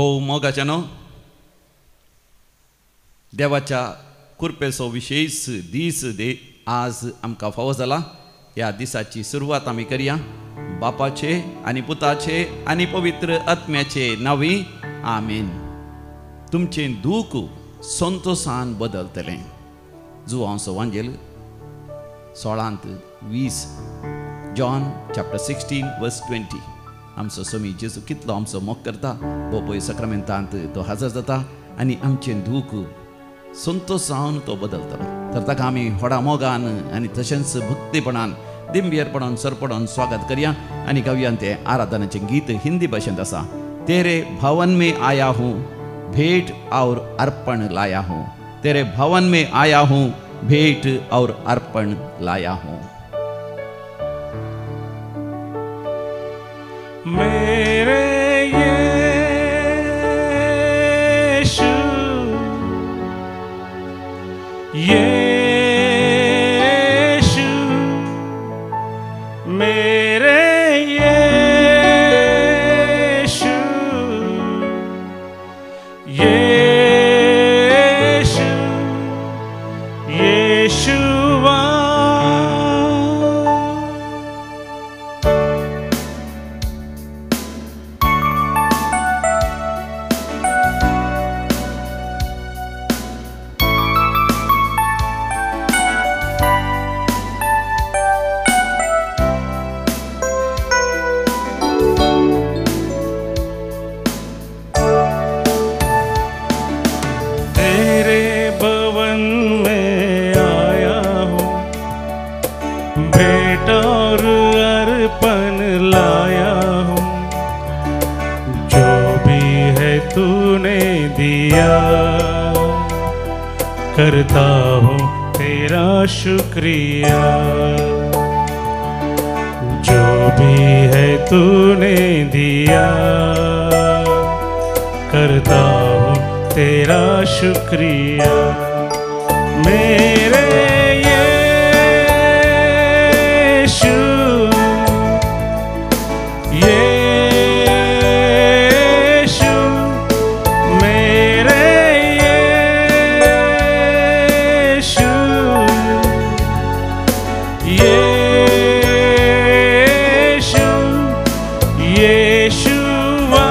भोव मोगाच्या न्हू देवाच्या कृपेचो विशेष दीस दे आज आमकां फावो जाला। ह्या दिसाची सुरवात आमी करया बापाचे आनी पुताचे आनी पवित्र आत्म्याचे नांवी, आमेन। तुमचें दूख संतोषान बदलतलें। जुवांचो वांजेल 16:20, जॉन चॅप्टर 16 वर्स 20। आमचो स्वामी जेजू कितलो आमचो मोग करता, बोपय सक्रमेंतांत तो हजर जाता आनी आमचें दूख संतोषान तो बदलतलो। तर ताका आमी व्हडा मोगान आनी तशेंच भक्तीपणान दिंबियरपणान सरपणान स्वागत करया आनी गावया तें आराधनाचें गीत हिंदी भाशेंत आसा। तेरे भवन में आया हूँ भेंट और अर्पण लाया हूँ, तेरे भवन में आया हूँ भेंट और अर्पण लाया हूँ। मेरे यीशु यीशु मेरे यीशु यीशु यीशुआ। लाया हूँ जो भी है तूने दिया, करता हूँ तेरा शुक्रिया। जो भी है तूने दिया, करता हूँ तेरा शुक्रिया। मेरे यीशु यीशु मेरे यीशु यीशु यीशुआ।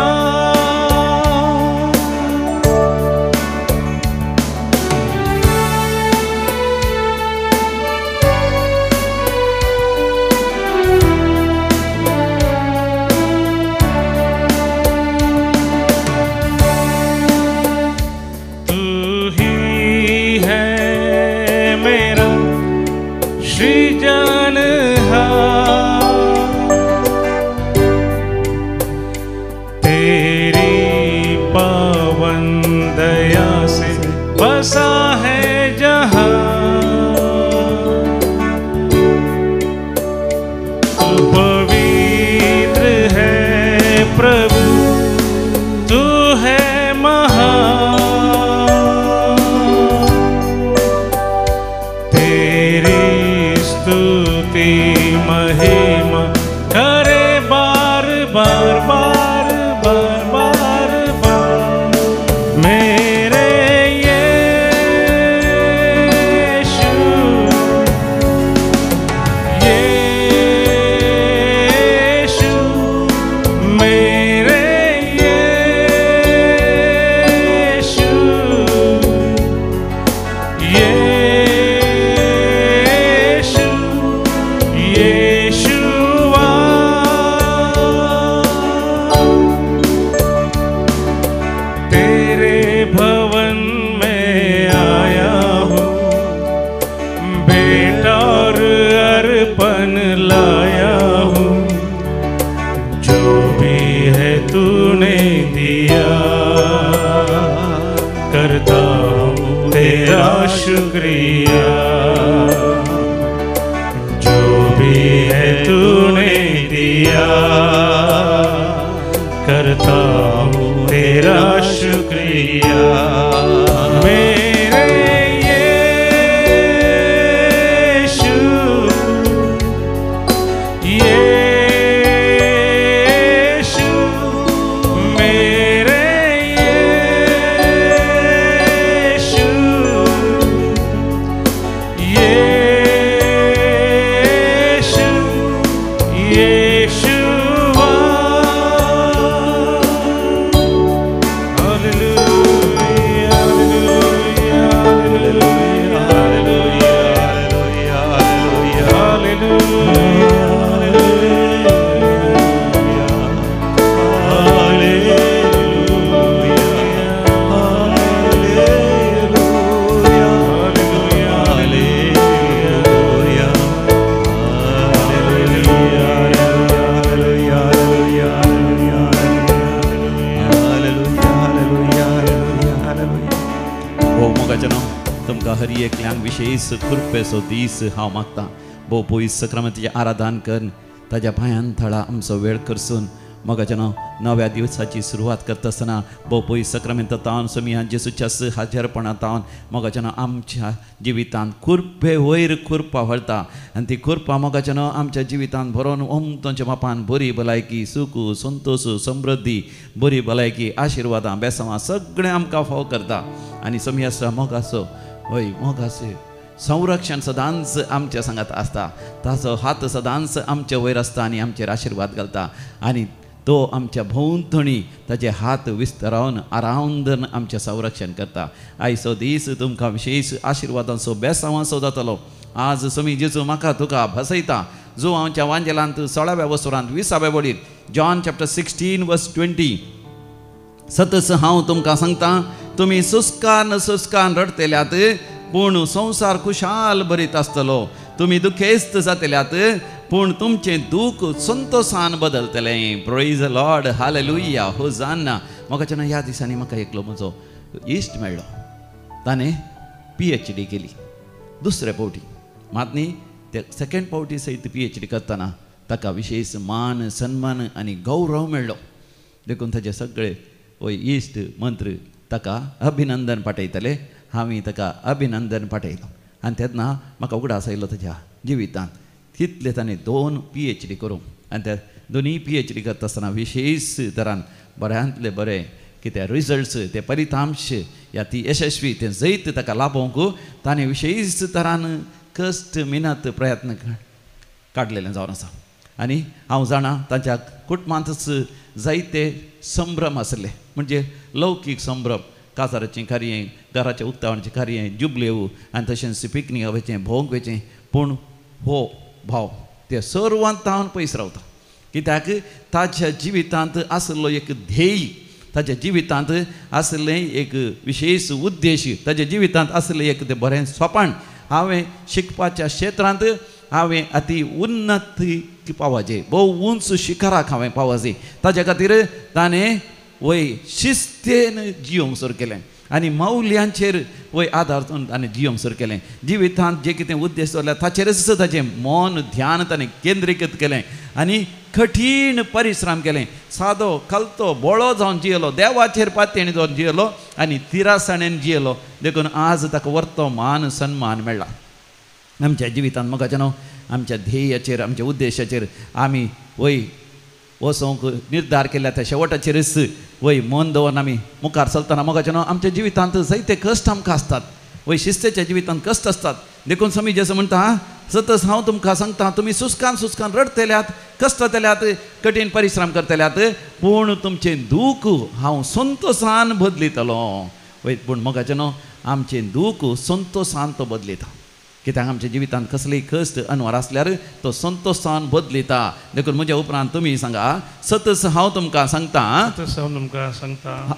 तेरी पावन दया से बसा है जहां, तू पवित्र है प्रभु, तू है महान। तेरी स्तुति महिमा करे बार बार बार बार बार बार। मेरे यीशु यीशु मेरे यीशु यीशु यीशुआ। तेरे भवन में आया हूँ बेटा और अर्पण लाया हूँ, जो भी है तूने दिया, करता हूँ तेरा शुक्रिया। जो भी है तूने दिया, करता हूँ तेरा शुक्रिया। मेरे यीशु यीशु मेरे मोगाचें तुमकां हर एकल्यांक विशेश कृपेचो दीस हांव मागतां. भोव पयस सक्रामतीचें आराधन करून ताज्या पांयान थळा आमचो वेळ करसून मोगाचें नव्या दिवसाची सुरवात करता आसतना भोव पयस सक्रामेंत तावन समिया जेसूच्या हाजेरपणा तावन मोगाचें आमच्या जिवितांत कुरपे वयर कुरपा व्हरता आनी ती कुरपा मोगाचें आमच्या जिवितांत भरोन ओमतोंच्या बापान बरी भलायकी सुख संतोश समृद्धी बरी भलायकी आशिर्वादां बेसांवां सगळें आमकां फाव करता. आनी समियाचो मोगाचो हय मोगाचो संरक्षण सदांच आमच्या सांगात आसता. ताचो हात सदांच आमचे वयर आसता आनी आमचेर आशिर्वाद घालता आनी तो आमच्या भोंवतणी ताजे हात विस्तरावन आरावन आमचें संरक्षण करता. आयचो दीस तुमकां विशेश आशिर्वादांचो बेसांवांचो जातलो. आज समी जेजू म्हाका तुका भासयता जो आमच्या वांजेलांत 16व्या वसुरांत 20व्या वडीर जॉन चॅप्टर 16 वर्स 20 सतस हांव तुमकां सांगता तुमी सुस्कान सुस्कान रडतेल्यात पूण संवसार खुशाल भरीत आसतलो. तुमी दुखेस्त जातल्यात पूण तुमचें दूख संतोसान बदलतलें. Praise Lord, hallelujah, hosanna. म्हाका ह्या दिसांनी म्हाका एकलो म्हजो इश्ट मेळ्ळो. ताणें PhD केली दुसरे फावटी. मात न्ही ते सेकेंड फावटी सयत PhD करतना ताका विशेश मान सन्मान आनी गौरव मेळ्ळो. देखून ताजे सगळे वय इश्ट मंत्र ताका अभिनंदन पाठयतले. हांवें ताका अभिनंदन पाठयलो आनी तेन्ना म्हाका उगडास आयलो ताज्या जिवितांत तितले ताणें 2 PhD करूंक आनी त्या दोनूय PhD करता आसतना विशेश तरान बऱ्यांतले बरे कितें रिजल्ट्स ते परितांश या ती यशस्वी तें जैत ताका लाभोवंक ताणें विशेश तरान कश्ट मेहनत प्रयत्न काडलेलें जावन आसा. आनी हांव जाणा तांच्या कुटुंबांतच जायते संभ्रम आसले, म्हणजे लौकीक संभ्रम, काजाराचें कार्य, घराच्या उक्तावणाचें कार्य, जुबलेव आनी तशेंच पिकनीक वचें, भोंवंक वचें. पूण हो भाव ते सर्वांत पयस रावता. कित्याक ताच्या जिवितांत आशिल्लो एक ध्येय, ताच्या जिवितांत आशिल्लें एक विशेश उद्देश, ताच्या जिवितांत आशिल्लें एक तें बरें सोपाण हांवें शिकपाच्या क्षेत्रांत हांवें अती उन्नती पावचे, भोव उंच शिखराक हांवें पावचे. ताच्या खातीर ताणें वय शिस्तेन जियोंक सुरू केलें आनी मौल्यांचेर वय आदार ताणें जियोंक सुरू केलें. जिवितांत जे कितें उद्देश दवरल्या ताचेरच ताचें मन ध्यान ताणें केंद्रीकृत केलें आनी कठीण परिश्रम केलें. सादो कलतो बोळो जावन जियेलो, देवाचेर पातयेणी जावन जियेलो आनी तिरासाणेन जियेलो. देखून आज ताका वर्तो मान सन्मान मेळ्ळा. आमच्या जिवितांत मोगाचें न्हू आमच्या ध्येयाचेर आमच्या उद्देशाचेर आमी वय वचोंक निर्धार केल्या त्या शेवटाचेरच वय मन दवरून आमी मुखार चलतना मोगाचें न्हू आमच्या जिवितांत जायते कश्ट आमकां आसतात, वय शिस्तेच्या जिवितांत कश्ट आसतात. देखून समी जेजू म्हणटा सतस हांव तुमकां सांगता तुमी सुस्कान सुस्कान रडतेल्यात, कश्टतेल्यात, कठीण परिश्रम करतल्यात, पूण तुमचें दूख हांव संतोसान बदलितलो. वय पूण मोगाचें न्हू आमचें दूख संतोसान तो बदलिता. कित्याक आमच्या जिवितांत कसलीय कश्ट अनवर आसल्यार तो संतोसान बदलिता. देखून म्हज्या उपरांत तुमी सांगा सतस हांव तुमकां सांगता,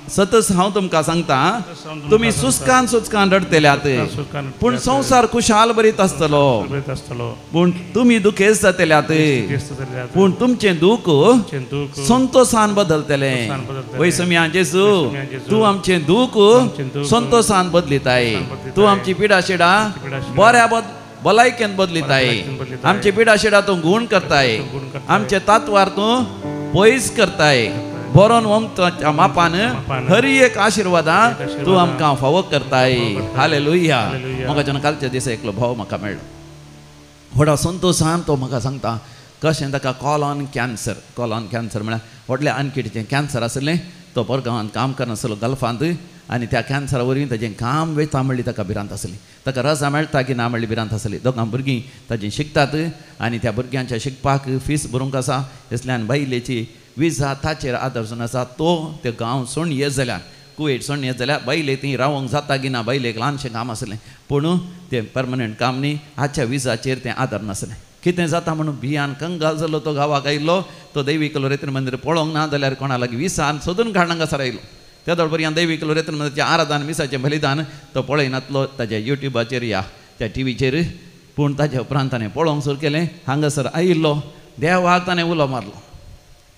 सतस हांव तुमकां सांगता तुमी सुस्कान सुस्कान रडतेल्यात पूण संवसार खुशाल भरीत आसतलो, पूण तुमी दुखेस्त जातल्यात पूण तुमचें दूख संतोसान बदलतलें. वय समिया जेजू तूं आमचें दूख संतोसान बदलिताय, तूं आमची पिडा शिडा बऱ्या भलायकेन बदलिताय, आमचे पिडा शिडा तूं गूण करताय, आमचे तात्वार तूं पयस करताय, बरोवन वमच्या मापान हर एक आशिर्वादां तूं आमकां फावो करताय. हालेलुया. म्हाका कालच्या दिसा एकलो भाव म्हाका मेळ्ळो, व्हडा संतोसान तो म्हाका सांगता कशें ताका कॉलॉन कॅन्सर, कॉलॉन कॅन्सर म्हळ्यार व्हडल्या आनकिटीचें कॅन्सर आशिल्लें. तो परगांवांत काम करनासलो गल्फांत आनी त्या कॅन्सरा वरवीं ताजें काम वयता म्हणली ताका भिरांत आसली, ताका रजा मेळटा की ना म्हणली भिरांत आसली. दोगां भुरगीं ताजीं शिकतात आनी त्या भुरग्यांच्या शिकपाक फीस भरूंक आसा, इसल्यान बायलेची विजा ताचेर आदर्शन आसा. तो ते गांव सोडून येत जाल्यार कुवेट सोडून येत जाल्यार बायले ती रावंक जाता की ना, बायलेक ल्हानशें काम आसलें पूण तें परमनंट काम न्ही, हाच्या विजाचेर तें आदार नासलें. कितें जाता म्हणून भियान कंगाल जालो. तो गांवाक आयिल्लो, तो दैवीक लोरेत्र मंदिर पळोवंक ना जाल्यार कोणा लागीं विसान सोदून काडून हांगासर आयलो. त्या दोळपर्यंत दैवीक लोरेत्र मंदिराचें आराधन मिसाचें बलिदान तो पळयनातलो ताज्या युट्यूबाचेर या त्या टिवीचेर, पूण ताज्या उपरांत ताणें पळोवंक सुरू केलें. हांगासर आयिल्लो देवाक ताणें उलो मारलो,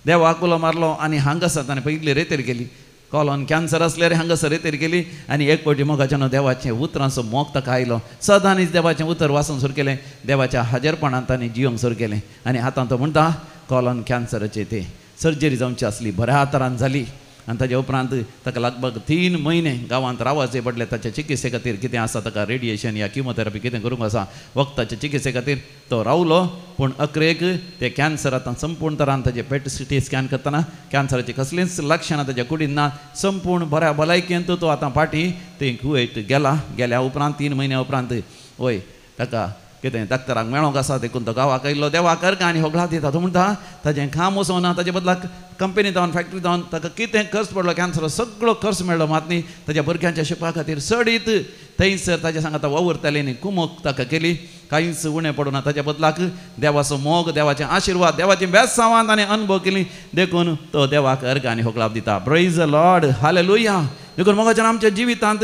देवाक उलो मारलो आनी हांगासर ताणें पयली रेतेर केली. कॉलॉन कॅन्सर आसल्यार हांगासर येतेर केली आनी एक फावटी मोगाच्यान देवाचें उतरांचो मोग ताका आयलो. सदांच देवाचें उतर वाचूंक सुरू केलें, देवाच्या हाजेरपणांत ताणें जियोंक सुरू केलें. आनी आतां तो म्हणटा कॉलॉन कॅन्सराचें तें सर्जरी जावची आसली, बऱ्या तरान जाली. आनी ताज्या उपरांत ताका लगभग 3 म्हयने गांवांत रावचें पडलें ताच्या चिकित्से खातीर. कितें आसा ताका रेडिएशन या किमोथेरपी कितें करूंक आसा वखदाचे चिकित्से खातीर तो रावलो. पूण अकरेक ते कॅन्सर आतां संपूर्ण तरान ताजें पेट सिटी स्कॅन करतना कॅन्सराचीं कसलींच लक्षणां ताज्या कुडीन ना. संपूर्ण बऱ्या भलायकेंत तो आतां फाटीं थंय कुवेट गेला. गेल्या उपरांत 3 म्हयन्या उपरांत वय ताका कितें डॉक्टरांक मेळोंक आसा देखून तो गांवाक आयिल्लो. देवाक अर्गां आनी होगळा दिता. तो म्हणटा ताजें काम वचोना, ताजे बदलाक कंपनी जावन फॅक्टरी जावन ताका कितें खर्च पडलो कॅन्सर सगळो खर्च मेळ्ळो. मात न्ही ताज्या भुरग्यांच्या शिकपा खातीर चडीत थंयसर ताज्या सांगाता वावुरताले न्ही कुमोक ताका केली, कांयच उणें पडूना. ताज्या बदलाक देवाचो मोग, देवाचे आशिर्वाद, देवाची बेसावान ताणें अनुभव केली देखून तो देवाक अर्गां आनी होगळाप दिता. Praise the Lord, hallelujah. देखून मोगाच्यान आमच्या जिवितांत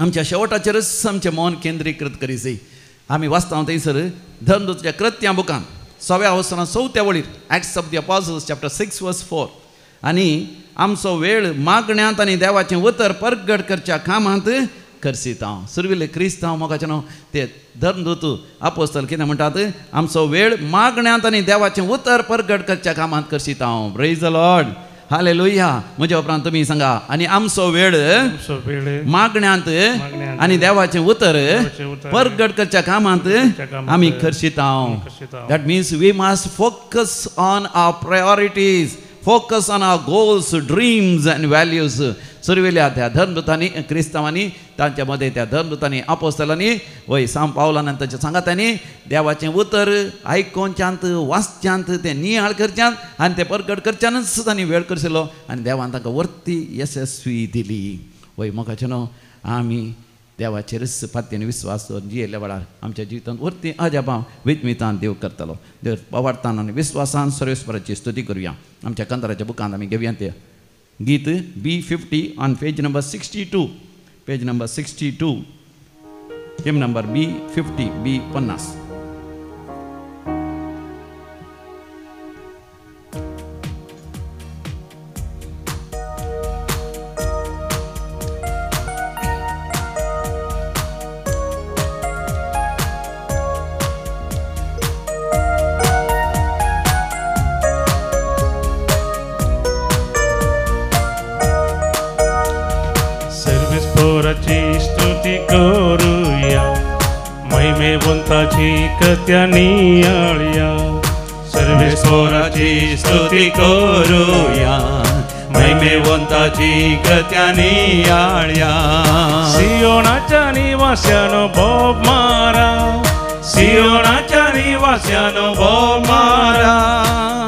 आमच्या शेवटाचेरच आमचें मन केंद्रीकृत करीत. आमी वाचता थंयसर धर्मदूताच्या कृत्यां बुकान 6व्या अवसरान 4थ्या वळीर, Acts of the Apostles chapter 6 verse 4. आनी आमचो वेळ मागण्यांत आनी देवाचें उतर परगट करच्या कामांत करसीत हांव. सुरविल्ले क्रिस्तांव मोगाचें न्हू ते धर्मदूत आपोस्तल कितें म्हणटात, आमचो वेळ मागण्यांत आनी देवाचें उतर परगट करच्या कामांत करसीत हांव. प्रेज the Lord, hallelujah. म्हज्या उपरांत तुमी सांगा, आनी आमचो वेळ मागण्यांत आनी देवाचें उतर परगट करच्या कामांत आमी खर्शितांव. That means we must focus on our priorities, focus on our goals, dreams and values. सुरवेल्या त्या धर्मदूतांनी क्रिस्तांवांनी तांच्या मदें त्या धर्मदूतांनी आपोस्तलांनी वय साम पावलान आनी तांच्या सांगातांनी देवाचें उतर आयकोवच्यांत वाचच्यांत तें नियाळ करच्यांत आनी तें परगट करच्यानूच तांणी वेळ करशिल्लो आनी देवान तांकां वर्ती यशस्वी दिली. वय मोगाचें न्हू आमी देवाचेरच पातयेन विस्वास दवरून जियेल्ल्या वेळार आमच्या जिवितांत वर्ती अजापां विज्मितान देव करतलो. देव पवाडतान आनी विस्वासान सर्वेस्पराची स्तुती करुया. आमच्या कंतराच्या बुकांत आमी घेवया ते गीत B50 on page number 62, page number 62, hymn number B50, B50. स्तुती करूया, महिमेवंताची कृत्या नियाळया. सर्वेश्वराची स्तुती करूया, महिमेवंताची कृत्या नियाळया. सियोनाच्या निवास्यानो बोब मारा, सियोनाच्या निवास्यानो बोब मारा.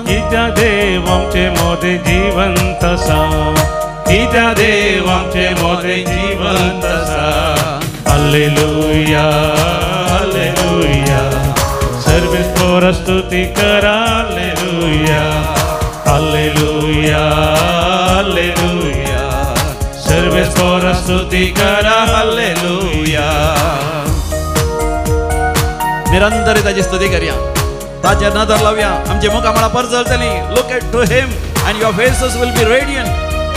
कित्या देव आमचे मोदे जिवंत आसा, कित्या देव आमचे मोदे जिवंत आसा. Hallelujah, hallelujah. सर्वेस्पर स्तुती करा. Hallelujah, hallelujah, hallelujah. सर्वेस्पर स्तुती करा. हालेलुया. निरंतर ताजी स्तुती करया, ताचेर नदर लावया, आमचे मुखामळां परजळटलीं. Look at to him and your faces will be radiant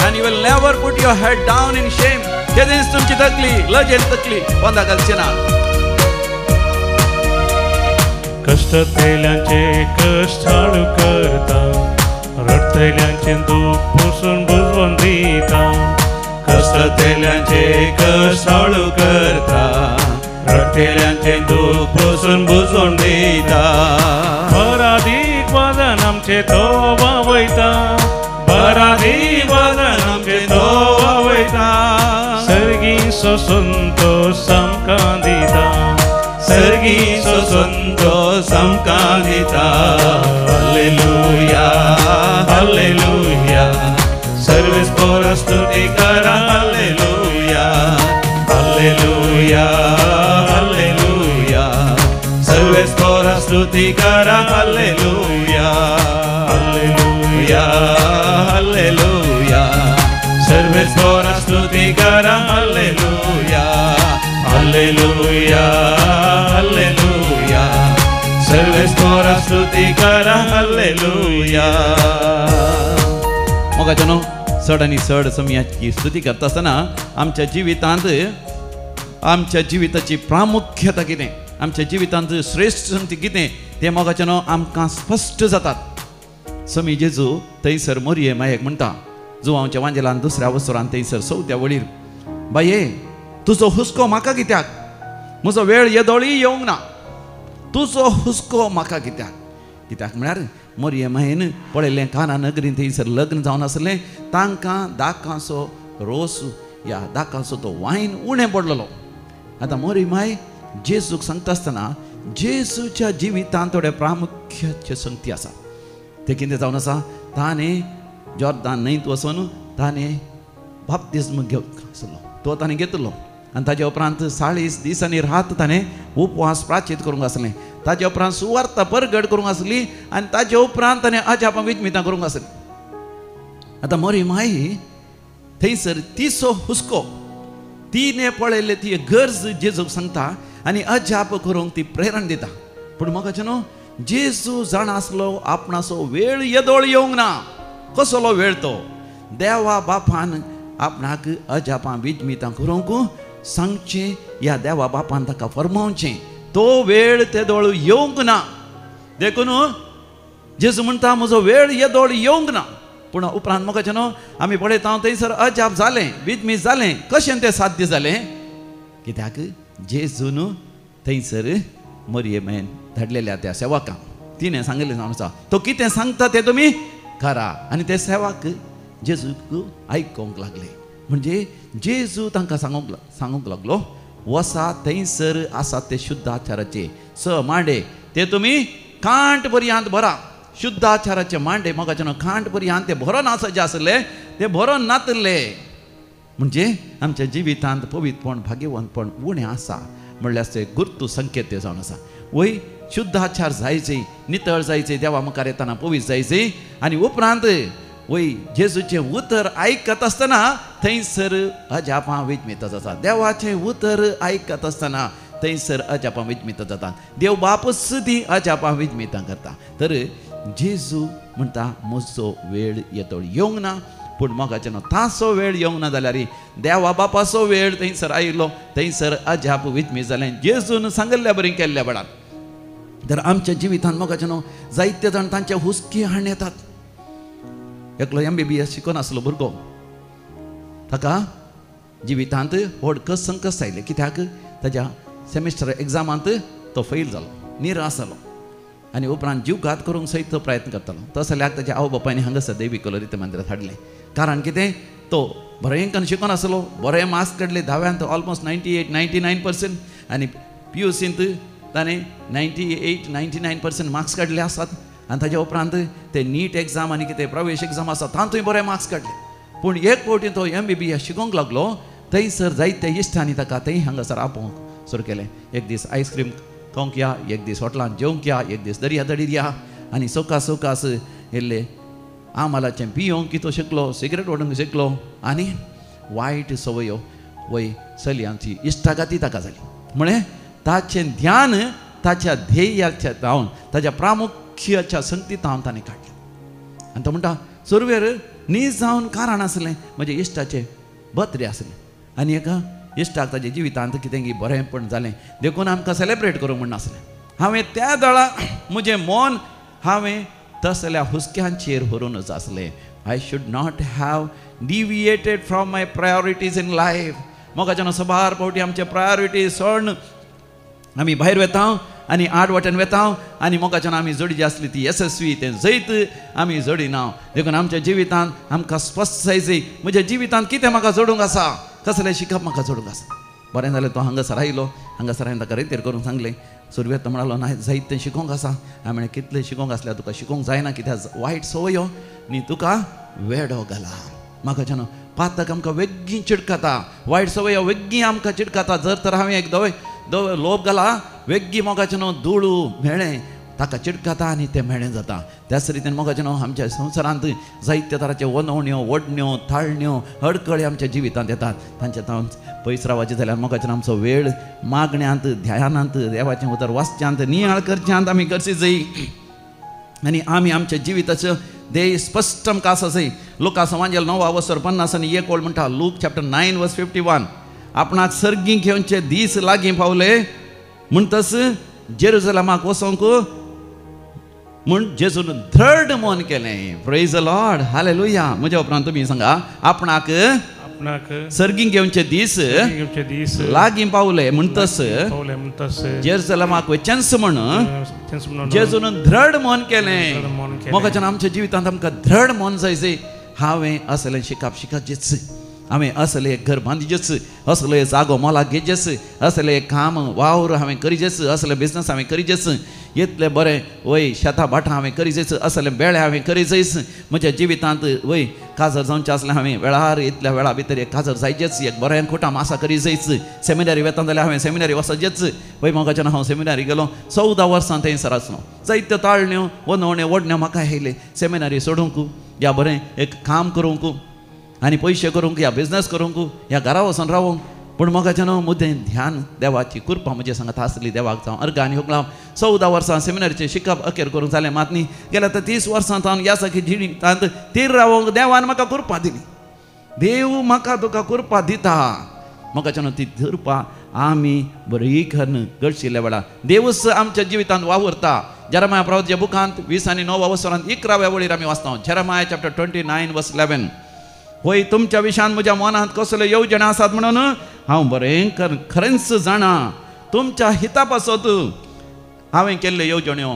and you will never put your head down in shame. केदीच तुमची तकली लजेन तकली बंदा घालची ना. कष्टतेल्यांचे कष्ट हाडू करता, रडतेल्यांचे दूख पुसून बुजवून दिता. कष्टतेल्यांचे कष्ट हाडू करता, रडतेल्यांचे दूख पुसून बुजवून दिता. बरादीक वादन आमचे तो वावयता, बरादीक वादन आमचे तो वावयता. सर्गीसो संतोष आमकां दिता, सर्गीसो संतोष आमकां दिता. Hallelujah, hallelujah. सर्वेस्पर स्तुती करा. Hallelujah, hallelujah, hallelujah. सर्वेस्पर स्तुती करा. Hallelujah, hallelujah, hallelujah. सर्वेस्पर स्तुती करा. Hallelujah, hallelujah, hallelujah. सर्वेस्पर स्तुती करा. हालेलुया. मोगाच्यानो चड आनी चड समयाची स्तुती करता आसतना आमच्या जिवितांत आमच्या जिविताची प्रामुख्यता कितें, आमच्या जिवितांत श्रेश्ठ संगती कितें तें मोगाचें न्हू आमकां स्पश्ट जातात. समी जेजू थंयसर मोरये मायेक म्हणटा जुवांवच्या वांजेलान दुसऱ्या वसरान थंयसर चवथ्या वळीर, बाये तुजो हुस्को म्हाका कित्याक, म्हजो वेळ येदोळी येवंक ना, तुजो हुस्को म्हाका कित्याक. कित्याक म्हळ्यार मोरये मायेन पळयलें काना नगरीन थंयसर लग्न जावन आसलें, तांकां दाकांचो रोस या दाकांचो तो वायन उणें पडलेलो. आतां मोरी माय जेजूक सांगता आसतना जेजूच्या जिवितांत थोडे प्रामुख्याचे संगती आसा. तें कितें जावन आसा, ताणें जॉर्दान न्हंयत वचून ताणें बाप्तिज्म घेवंक आसलो, तो ताणें घेतलो आनी ताज्या उपरांत 40 दीस आनी रात ताणें उपवास प्राचीत करूंक आसलें. ताज्या उपरांत सुवार्ता परगट करूंक आसली आनी ताज्या उपरांत ताणें अजापां विजमितां करूंक आसली. आतां मोरी माई थंयसर तिचो हुस्को तिणें पळयलें, ती गरज जेजूक सांगता आनी अजाप करूंक ती प्रेरणा दिता. पूण म्हाका न्हू जेजू जाणा आसलो आपणाचो वेळ येदोळ येवंक ना. कसलो वेळ तो, देवा बापान आपणाक अजापां विजमितां करूंक सांगचें या देवा बापान ताका फरमावचें, तो वेळ तेदोळ येवंक ना. देखून जेजू म्हणटा म्हजो वेळ येदोळ येवंक ना. पूण उपरांत म्हाका न्हू आमी पळयता थंयसर अजाप जालें, विजमीत जालें. कशें तें साध्य जालें, कित्याक जेजून थंयसर मोरये मायेन धाडलेल्या त्या सेवकांक तिणें सांगिल्लें जावन आसा, तो कितें सांगता तें तुमी करा. आनी ते सेवक जेजूक आयकोंक लागले. म्हणजे जेजू तांकां सांगूंक लागलो, वसा थंयसर आसा ते शुद्धाचाराचे 6 मांडे ते तुमी कांट पर्यंत भरा. शुद्धाचाराचे मांडे मोगाचे न्हू कांट पर्यंत ते भरोन आसा जे आसले ते भरोन नातले. म्हणजे आमच्या जिवितांत पवित्रपण भाग्यवंतपण उणें आसा म्हणल्यार ते गुर्तू संकेत ते जावन आसा. वय शुद्धाचार जायचे, नितळ जायचे, देवा मुखार येतना पवित्र जायचे आनी उपरांत वय जेजूचें उतर आयकत आसतना थंयसर अजापां विजमितां जाता. देवाचें उतर आयकत आसतना थंयसर अजापां विजमितां जाता. देव बापूच ती अजापां विजमितां करता. तर जेजू म्हणटा म्हजो वेळ येदोळ येवंक ना. पूण मोगाचें न्हू ताचो वेळ येवंक ना जाल्यार देवा बापाचो वेळ थंयसर आयलो, थंयसर अजाप विजमीत जालें जेजून सांगिल्ल्या बरी केल्ल्या बडान. तर आमच्या जिवितांत मोगाचें न्हू जायते जाण तांचे हुस्के हाडून येतात. एकलो MBBS शिकोन आसलो भुरगो, ताका जिवितांत व्हड कस संकश्ट आयलें. कित्याक ताज्या सेमिस्टर एग्जामांत तो फेल जालो, निराश जालो आनी उपरांत जीवघात करूंक सयत तो प्रयत्न करतालो. तसो जाल्यार ताच्या आवय बापायन हांगासर देवी कलोरीत मंदिरांत हाडलें. कारण कितें, तो बरें शिकोन आसलो, बरे मार्क्स काडले धाव्यांत ऑलमोस्ट 98-99% आनी PUCंत ताणें 98-99% मार्क्स काडले आसात. आनी ताज्या उपरांत ते नीट एग्जाम आनी कितें प्रवेश एग्जाम आसा तातूंय बरे मार्क्स काडले. पूण एक फावटी तो MBBS शिकोवंक लागलो, थंयसर जायते इश्टांनी ताका थंय हांगासर आपोवंक सुरू केलें. एक दीस आयस्क्रीम खावंक या, एक दीस हॉटलांत जेवंक या, एक दीस दर्या तडीर या आनी सोकास सोकास इल्ले आमालाचें पियोंक तो शिकलो, सिगरेट ओडूंक शिकलो आनी वायट संवयो वय चलयांची इश्टागाती ताका जाली. म्हळें ताचें ध्यान ताच्या ध्येयाच्या जावन ताच्या प्रामुख्याच्या संगतीत हांव ताणें काडलें. आनी तो म्हणटा सुरवेर नीज जावन कारण आसलें म्हज्या इश्टाचें बर्थडे आसलें आनी एका इश्टाक ताच्या जिवितांत कितें बरेंपण जालें देखून आमकां सेलेब्रेट करूंक म्हण आसलें. हांवें त्या दळा म्हजें मन हांवें तसल्या हुस्क्यांचेर व्हरूनच आसलें. I should not have deviated from my priorities in life. मोगाच्यान सबार फावटी आमचे प्रायोरिटीज सोडून आमी भायर वेता आनी आड वाटेन वेता आनी मोगाच्यान आमी जोडी जी आसली ती येसस्वी तें जैत आमी जोडिना. देखून आमच्या जिवितांत आमकां स्पश्ट जायचे म्हज्या जिवितांत कितें म्हाका जोडूंक आसा, कसलें शिकप म्हाका जोडूंक आसा. बरें जालें तो हांगासर आयलो, हांगासर हांवें ताका रेतीर करूंक सांगलें. सुरवेक तो म्हणालो ना जायत तें शिकोवंक आसा. हांवें म्हणलें कितलें शिकोवंक आसल्यार तुका शिकोवंक जायना, कित्याक वायट संवयो न्ही तुका वेडो घाला. म्हाका जेन्ना पातक आमकां वेगीं चिडकता, वायट संवयो वेगीं आमकां चिडकता. जर तर हांवें एक दवे दवे लोप घाला वेगीं मोगाचें न्हू दुळू मेळ्ळें ताका चिडकता आनी तें मेळ्ळें जाता. त्याच रितीन मोगाचें न्हू आमच्या संवसारांत जायत्या तरांच्यो वनवण्यो वडण्यो ताळण्यो अडकळी आमच्या जिवितांत येतात. तांच्या तावन पयस रावपाचें जाल्यार मोगाचें आमचो वेळ मागण्यांत ध्यानांत देवाचें उतर वाचच्यांत नियाळ करच्यांत आमी करची जाय आनी आमी आमच्या जिविताचो ध्येय स्पश्ट आमकां आसा जाय. लुका समाजेल 9:51 म्हणटा, लूक चॅप्टर 9:51, आपणाक सर्गी घेवचे दीस लागीं पावले म्हणटच जेरुजलमाक वचोंक म्हूण जेजून धड मन केलें. Praise the Lord, hallelujah. म्हज्या उपरांत तुमी सांगा, आपणाक सर्गी घेवचे दीस लागीं पावले म्हणटच जेरुजलमाक वचेंच म्हण जेजून धड मन केलें. मोगाच्यान आमच्या जिवितांत आमकां धड मन जाय जाय. हांवें असलें शिकप शिकचेच, हांवें असलें एक घर बांदिजेच, असलो जागो मोलाक घेजेच, असलें काम वावर हांवें करिजेच, असलें बिजनस हांवें करिजेच, इतलें बरें वय शेतां भाटां हांवें करिजेच, असलें बेळे हांवें करिजेच. म्हज्या जिवितांत वय काजर जावचें आसलें हांवें वेळार इतल्या वेळा भितर एक काजर जायचेच, एक बरें खुटां मासा करिजेच. सेमिनारी वेता जाल्यार हांवें सेमिनारी वचचेच. वय मोगाच्यान हांव सेमिनारी गेलो, 14 वर्सां थंयसर आसलो. जायत्यो ताळण्यो वनवण्यो ओडण्यो म्हाका येयले सेमिनारी सोडूंक, या बरें एक काम करूंक आनी पयशे करूंक, या बिजनस करूंक, ह्या घरा वचून रावूंक. पूण मोगाच्यान मुद्दे ध्यान देवाची कृपा म्हजे सांगत आसली. देवाक जावं अर्घ आनी हुकलांव. 14 वर्सां सेमिनारीचें शिकप अखेर करूंक जालें मात न्ही, गेल्या तर 30 वर्सां हांव ह्या सारकी जिवितांत तीर रावंक देवान म्हाका कृपा दिली. देव म्हाका तुका कृपा दिता. मोगाच्यान ती कृपा आमी बरी करून गळशिल्ल्या वेळार देवूच आमच्या जिवितांत वावुरता. जेरमाया प्रवाच्या बुकांत 29 11व्या वळीर आमी वाचता, जेरमाया चॅप्टर 29:11, होय तुमच्या विशान म्हज्या मनांत कसल्यो येवजण्यो आसात म्हणून हांव बरें खरेंच जाणा. तुमच्या हिता पासत हांवें केल्ल्यो येवजण्यो,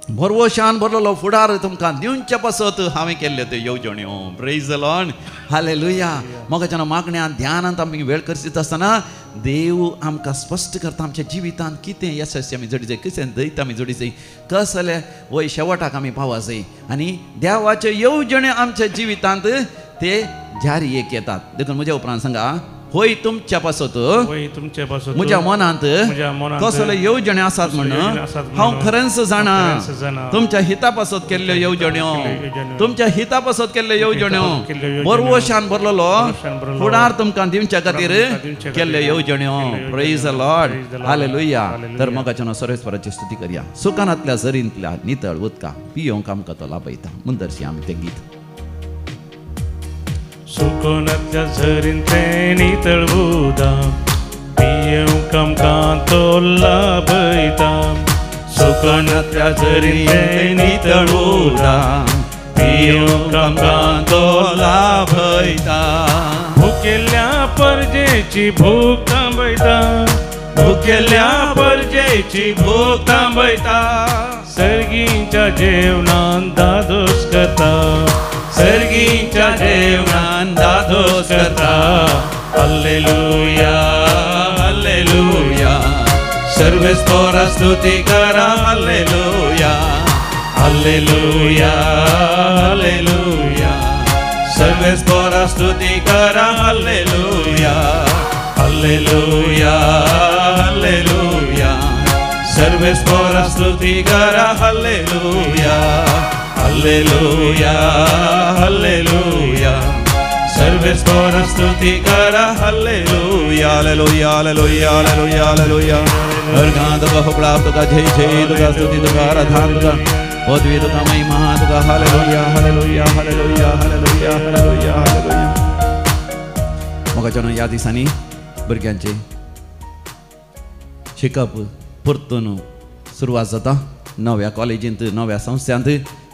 भरवशान भरलेलो फुडार तुमकां दिवचे पासत हांवें केल्ल्यो त्यो येवजण्यो. Praise the Lord, hallelujah. मोगाच्यान मागण्या ध्यानांत आमी वेळ करचीत आसतना देव आमकां स्पश्ट करता आमच्या जिवितांत कितें यशस्वी आमी जोडी जाय, कितें दैत आमी जोडी जाय, कसले वय शेवटाक आमी पावा जाय आनी देवाच्यो येवजण्यो आमच्या जिवितांत ते जारी एक येतात. देखून म्हज्या उपरांत सांगा, होय तुमच्या पासत म्हज्या मनांत कसल्यो येवजण्यो आसात म्हणून हांव खरेंच जाणा. तुमच्या हिता पासत केल्ल्यो येवजण्यो, तुमच्या हिता पासत केल्ल्यो येवजण्यो, बरवशान भरलेलो फुडार तुमकां दिवच्या खातीर केल्ल्यो येवजण्यो. Praise the Lord, hallelujah. तर मोगाच्यान सर्वेस्पराची स्तुती करया. सुकानांतल्या झरींतल्या नितळ उदका पियोंक आमकां तो लाभयता. मुंदरशी आमी तें गीत. सुकोनांतल्या झरींतलें नितळ उदक पियेवंक आमकां तो लाभयता. सुकोनांतल्या झरींतलें नितळ उदक पियेवंक आमकां तो लाभयता. भुकेल्ल्या परजेची भूक थांबयता, भुकेल्ल्या परजेची भूक थांबयता. सर्गीच्या जेवणान दादोस करता, सर्गीच्या जेवणान दादोस करता. Hallelujah, hallelujah. सर्वेस्परा स्तुती करा. Hallelujah, hallelujah, hallelujah. सर्वेस्परा स्तुती करा. Hallelujah, hallelujah, hallelujah. सर्वेस्परा स्तुती करा. Hallelujah, hallelujah, hallelujah. सर्वेस्परा स्तुती करा. Hallelujah, hallelujah, hallelujah, hallelujah, hallelujah. अर्घां तुका हुकळाप तुका जय जय तुका स्तुती तुका आराधना तुका पदवी तुका महिमा तुका. Hallelujah, hallelujah, hallelujah, hallelujah, hallelujah, hallelujah. मोगाच्यान ह्या दिसांनी भुरग्यांचें शिकप परतून सुरवात जाता. नव्या कॉलेजींत, नव्या संस्थांत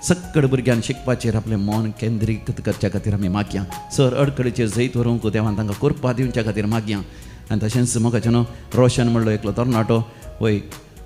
सक्कड भुरग्यांक शिकपाचेर आपलें मन केंद्रीकृत करच्या खातीर आमी मागया. सर अडखळीचेर जैत व्हरूंक देवान तांकां कृपा दिवच्या खातीर मागया. आनी तशेंच मोगाच्यान रोशन म्हणलो एकलो तरणाटो, वय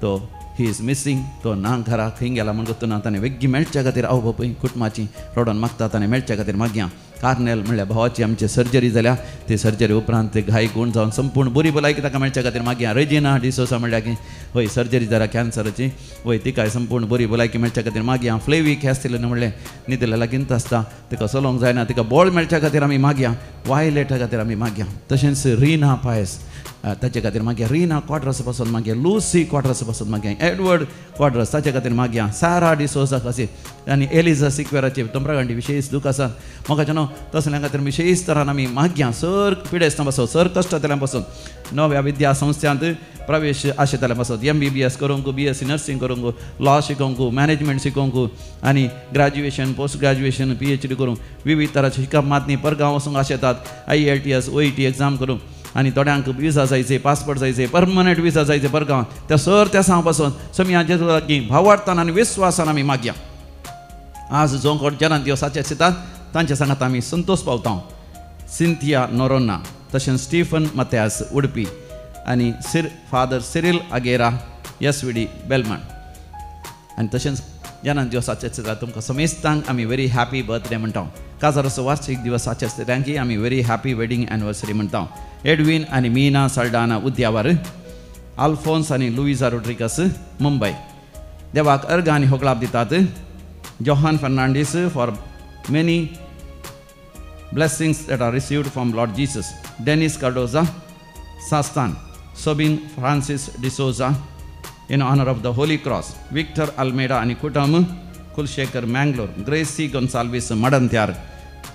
तो he is missing, तो ना घरा खंय गेला म्हण ना, ताणें वेग्गी मेळच्या खातीर आवय बापूय कुटुंबाची रडोन मागता, ताणें मेळच्या खातीर मागया. कार्नेल म्हणल्यार भावाची आमची सर्जरी जाल्या, ते सर्जरी उपरांत ते घाय गूण जावन संपूर्ण बरी भलायकी ताका मेळच्या खातीर मागया. रेजिना डिसोसा म्हणल्यार की हय सर्जरी जाल्या कॅन्सराची, वय तिकाय संपूर्ण बरी भलायकी मेळच्या खातीर मागया. फ्लेवी कॅस्टिलन म्हणलें न्हिदल्या लागींच आसता, तिका चलोवंक जायना, तिका बळ मेळच्या खातीर आमी मागया. वायलेटा खातीर आमी मागया. तशेंच रिना पायस ताचे खातीर मागया, रिना क्वाड्रस पासून मागया, लुसी क्वाड्रस पासून मागया, एडवर्ड क्वाड्रस ताचे खातीर मागया, सारा डिसोजा खातीर आनी एलिजा सिक्वेराचे तोंप्रागांटी विशेष दूख आसा म्हाका न्हू तसल्या खातीर विशेष तरान आमी मागया. सर पिडेस्तां पासून, सर कश्टांतल्यान पासून नव्या विद्या संस्थांत प्रवेश आशेताल्या पासून MBBS करूंक, BSc nursing करूंक, लॉ शिकोवंक, मॅनेजमेंट शिकोवंक आनी ग्रॅज्युएशन, पोस्ट ग्रॅज्युएशन, PhD करूंक विविध तरांचे शिकप मातनी परगांव वचूंक आशेतात, IELTS OET exam करूंक आनी थोड्यांक विजा जायचे, पासपोर्ट जायचे, परमनंट विजा जायचे परगांव त्या सर त्या सांग पासून समी जेजू लागीं भावार्थान आनी विस्वासान आमी मागया. आज जो कोण जनान दिवसाचे आसतात तांच्या सांगात आमी संतोष पावता. सिंथिया नोरोना तशेंच स्टीफन मत्यास उडपी आनी फादर सिरील आगेरा SVD बेलमण आनी तशेंच जनान दिवसाचे आसता तुमकां समेस्तांक आमी व्हेरी हॅपी बर्थडे म्हणटा. काजाराचो वार्षिक दिवस आसता तांकी आमी व्हेरी हॅपी वेडिंग एनिवर्सरी म्हणटा. एडवीन आनी मीना साल्डाना उद्यावर, आल्फोन्स आनी लुईजा रोड्रिगस मुंबय. देवाक अर्घ आनी होगळाप दितात. Johan Fernandes for many blessings that are received from Lord Jesus. Dennis Cardoza Sastan, Sobin Francis D'Souza in honour of the Holy Cross, Victor Almeida आनी कुटुंब, Kulshekar Mangalore, Gracy Gonsalves Madantyar,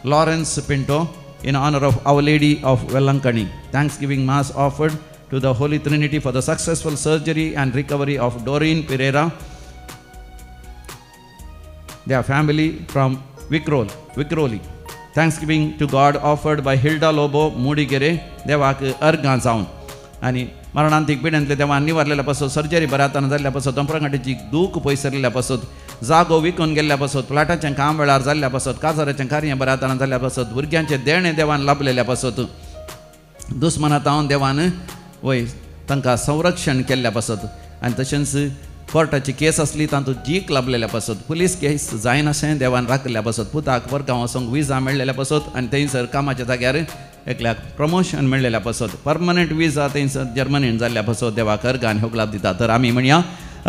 Lawrence Pinto in honor of Our Lady of Velankani. Thanksgiving Mass offered to the Holy Trinity for the successful surgery and recovery of Doreen Pereira, their family from Vikroli. Thanksgiving to God offered by Hilda Lobo, Mudigere, देवाक अर्घां जावन आनी मरणांतीक पिडेंतले देवान निवारलेल्या पासत, surgery बऱ्या जाल्ल्या पासत, तंप्रगांठीची दूख पयसरलेल्या पासत, जागो विकून गेल्ल्या पासत, फ्लॅटाचें काम वेळार जाल्ल्या पासत, काजाराचें कार्य बऱ्या जाल्ल्या पासत, भुरग्यांचें देणें देवान लाभलेल्या पासत, दुस्मना तावन देवान वय तांकां संरक्षण केल्ल्या पासत आनी तशेंच कोर्टाची केस आसली तातूंत जीक लाभलेल्या पासत, पुलीस केस जायनाशें देवान राखिल्ल्या पासत, पुताक परगांव वचोंक विजा मेळ्ळेल्या पासत आनी थंयसर कामाच्या जाग्यार एकल्याक प्रमोशन मेळ्ळेल्या पासत, परमनंट विजा थंयसर जर्मनीन जाल्ल्या पासत देवाक अर्घ आनी होगळाप दिता. तर आमी म्हणया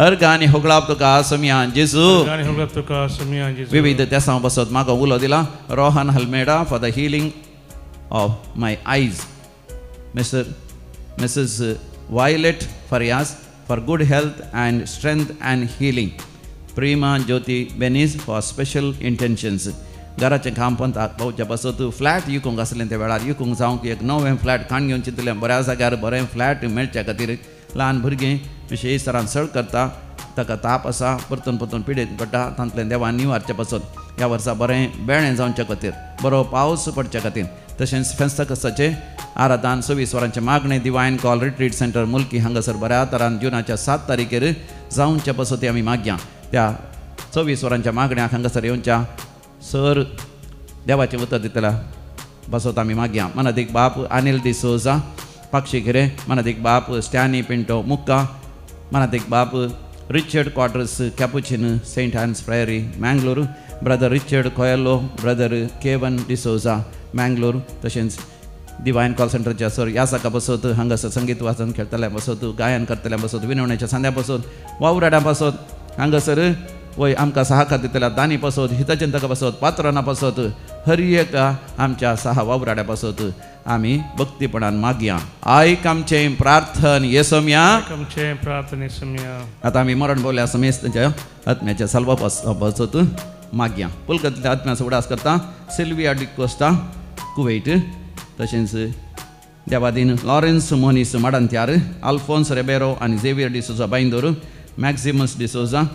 अर्घ आनी होगळाप तुका समिया जेजू. विविध तेसां पासत म्हाका उलो दिला. Rohan Almeida for the healing of my eyes, Mrs Violet Farias for good health and strength and healing, Prema Jyoti Benis for special intentions. घराचें काम पंताक पावच्या पासत फ्लॅट विकूंक आसलें त्या वेळार विकूंक जावंक एक नवें फ्लॅट काण घेवन चिंतलें, बऱ्या जाग्यार बरें फ्लॅट मेळच्या खातीर ल्हान भुरगें विशेष तरान सळ करता, ताका ताप आसा, परतून परतून पिडेन पडटा, तांतलें देवान निवारच्या पासत ह्या वर्सा बरें बेळें जावच्या खातीर, बरो पावस पडच्या खातीर. तशेंच फेस्ता कसाचें आराधान 26 वरांचें मागणें divine call retreat centre Mulki हांगासर बऱ्या तरान जुनाच्या 7 तारखेर जावच्या पासत आमी मागया. त्या 24 वरांच्या मागण्याक हांगासर येवच्या सर देवाचें उतर दितल्या पासत आमी मागया. मनादीक बाप अनिल डिसोजा पाक्षी घेरे, मनादीक बाप स्टॅनी पिंटो मुक्का, मनादीक बाप Richard Quadros Capuchin Saint Anne's Priory Mangalore, brother Richard Coelho, brother Kevin D'Souza Mangalore. तशेंच डिवायन कॉल सेंटरच्या सर ह्या साका पासत हांगासर संगीत वाचन खेळटल्या पासत, गायन करतल्या पासत, विनवण्याच्या सांद्या पासत, वावराड्या पासत हांगासर वय आमकां सहाकार दितल्या दानी पासत, हितचिंतका पासत, पात्राना पासत, हर एक आमच्या सहा वावराड्या पासत आमी भक्तीपणान मागया. आयक आमचें प्रार्थन येसोमया. आतां आमी मरण बोवल्या समेस्त तांच्या आत्म्याच्या साल्वा पासत मागया. पुलकतल्या आत्म्याचो उडास करता सिल्विया डिकोस्टा कुवेट, तशेंच देवादीन लॉरेन्स मोनीस माडांत्यार, आल्फोन्स रेबेरो आनी Xavier D'Souza Byndoor, Maximus D'Souza,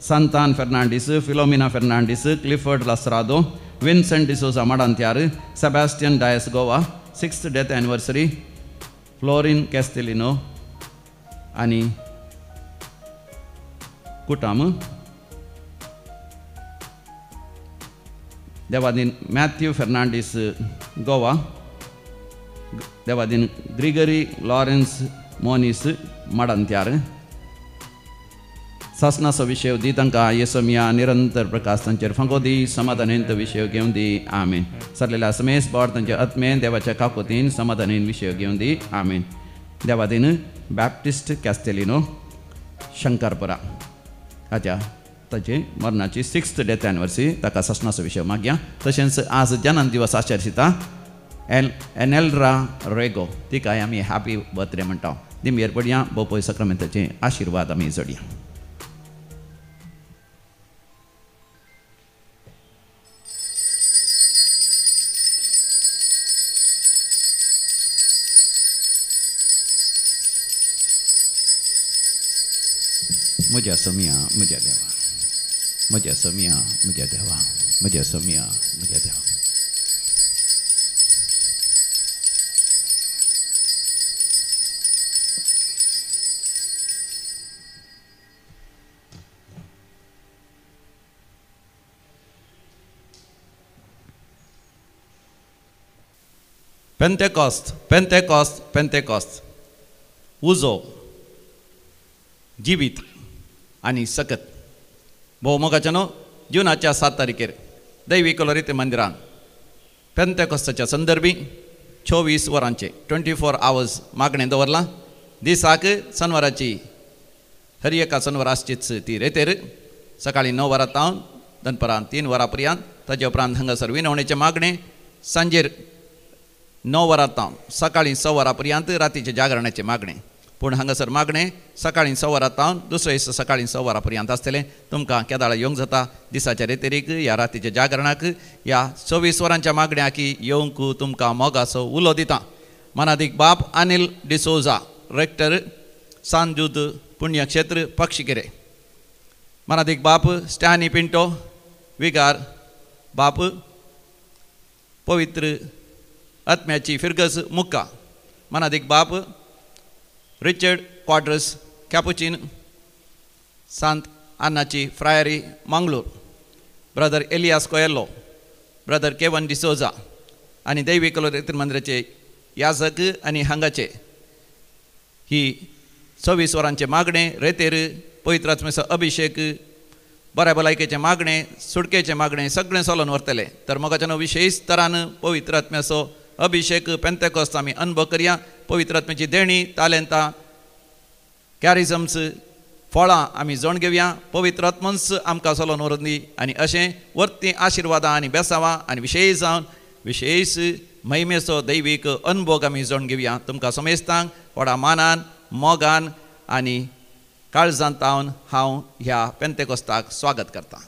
Santan Fernandes, Philomena Fernandes, Clifford Lasrado, Vincent D'Souza Madantyar, Sebastian Dias Goa, 6th death anniversary, Florin Castelino आनी कुटाम. देवादीन मॅथ्यू फेर्नांडीस गोवा, देवादीन ग्रिगरी लॉरेन्स मोनीस माडांत्यार. सासनाचो विशय दी तांकां येसोमिया निरंतर प्रकाश तांचेर फांको दी, समाधानेन तो विशय घेवन दी. आमेन. सरलेल्या समेस बोड तांच्या आत्मेन देवाच्या काकोतीन समाधानेन विशय घेवन दी. आमेन. देवादीन बॅप्टिस्ट कॅस्टेलिनो शंकरपुरा हाच्या ताचे मरणाची 6th death anniversary ताका सासनाचो विशय मागया. तशेंच आज जनन दिवस आचरिता एनेल्रा रेगो तिकाय आमी हॅपी बर्थडे म्हणटा. दिमयेर पडया बोपोय सक्रामेंताचे आशिर्वाद आमी जोडया. म्हज्या समिया म्हज्या देवा, म्हज्या समिया म्हज्या देवा, म्हज्या समिया म्हज्या देवा. पेंतेकॉस्त, पेंतेकॉस्त, पेंतेकॉस्त, उजो, जिवीत आनी सकत. भोवमोगाच्या न्हू जुनाच्या 7 तारखेर दैवी कलोरीत मंदिरान पेंतेकॉस्ताच्या संदर्भी 24 वरांचे 24 आवर्स मागणें दवरलां. दिसाक सनवाराची हर एका सनवार आसचीच ती रेतेर सकाळीं 9 वरां तावन दनपरां 3 वरां पर्यंत. ताजे उपरांत हांगासर विनवणेचें मागणें सांजेर 9 वरां तावन सकाळीं 6 वरां पर्यंत रातीचें जागरणाचें मागणें. पूण हांगासर मागणें सकाळीं 6 वरां तावन दुसरे दीस सकाळीं 6 वरां पर्यंत आसतलें. तुमकां केदाळा येवंक जाता दिसाच्या रेतेरीक ह्या रातीच्या जागरणाक ह्या 24 वरांच्या मागण्याक येवंक तुमकां मोगाचो उलो दिता. मनादीक बाप अनिल डिसोजा, रेक्टर, सांजूद पुण्यक्षेत्र, पक्षिकेरे. मनादीक बाप स्टॅनी पिंटो, विगार बाप पवित्र आत्म्याची फिरगज, मुक्का. मनादीक बाप रिचर्ड क्वाड्रस, कॅपुचीन, सांत आन्नाची friary, Mangalore. Brother Elias Coelho, brother Kevin D'Souza आनी दैवी कलोरी मंदिराचे याजक आनी हांगाचे ही 24 वरांचें मागणें रेतेर पवित्र आत्म्याचो अभिशेक, बऱ्या भलायकेचें मागणें, सुटकेचें मागणें सगळें चलोवन व्हरतलें. तर मोगाच्यान विशेश तरान पवित्र आत्म्याचो अभिशेक पेंतेकॉस्त आमी अनुभव करया. पवित्र आत्म्याची देणी, तालेंतां, कॅरिजम्स, फळां आमी जोण घेवया. पवित्र आत्मन्स आमकां चलोवन व्हरून दी आनी अशें वर्ती आशिर्वादां आनी बेसावां आनी विशेश जावन विशेश महिमेचो दैवीक अनुभव आमी जोण घेवया. तुमकां समेस्तांक व्हडा मानान, मोगान आनी काळजांत तावन हांव ह्या पेंतेकॉस्ताक स्वागत करतां.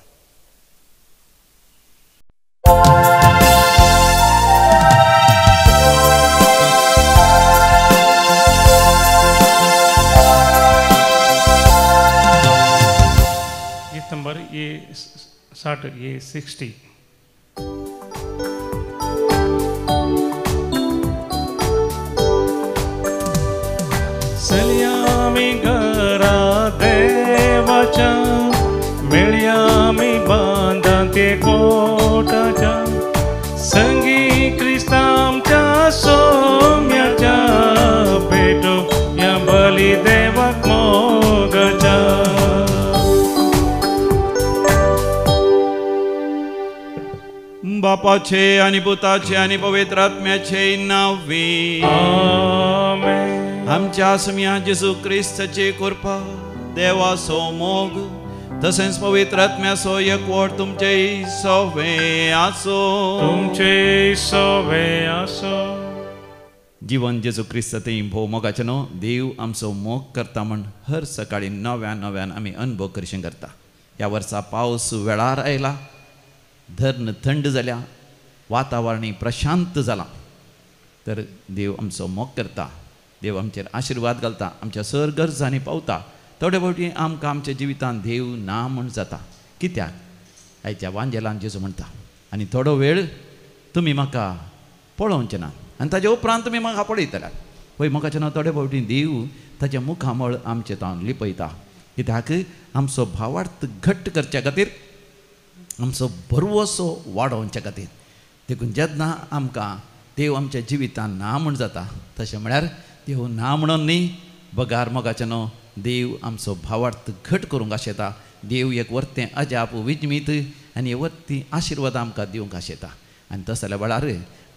नंबर ये 60, ये 60. चलयामी घरा देवाच्या, मेळयामी बांदांते कोटाच्या, संगी क्रिस्तांच्या सोम्याच्या, भेटो या बली देवाक मोगाच्या. बापाचे आनी पुताचे आनी पवित्र आत्म्याचे नांवे आमेन. आमच्या समिया जेजू क्रिस्ताची कृपा, देवाचो मोग तसेंच पवित्र आत्म्याचो एकवट तुमचे सवे आसो, तुमचे सवे आसो. जिवन जेजू क्रिस्त थंय भोव मोगाचें न्हू देव आमचो मोग करता म्हण हर सकाळीं नव्यान नव्यान आमी अनुभव करशें करता. ह्या वर्सा पावस वेळार आयला, धरण थंड जाल्या, वातावरणय प्रशांत जालां. तर देव आमचो मोग करता, देव आमचेर आशिर्वाद घालता, आमच्या सर गरजांनी पावता. थोडे फावटी आमकां आमच्या जिवितांत देव ना म्हण जाता. कित्याक आयच्या वांजेलान जेजू म्हणटा आनी थोडो वेळ तुमी म्हाका पळोवचें ना आनी ताजे उपरांत तुमी म्हाका पळयतले. पळय म्हाका ना थोडे फावटी देव ताचें मुखामळ आमचें तावन लिपयता. कित्याक आमचो भावार्थ घट्ट करच्या खातीर, आमचो भरवसो वाडोवच्या खातीर. देखून जेन्ना आमकां देव आमच्या जिवितांत ना म्हण जाता तशें म्हळ्यार देव ना म्हणून न्ही, बगार मोगाचें न्हू देव आमचो भावार्थ घट करूंक आशेता. देव एक वर्तें अजाप विजमीत आनी वर्ती आशिर्वाद आमकां दिवंक आशेता. आनी तस जाल्यार वेळार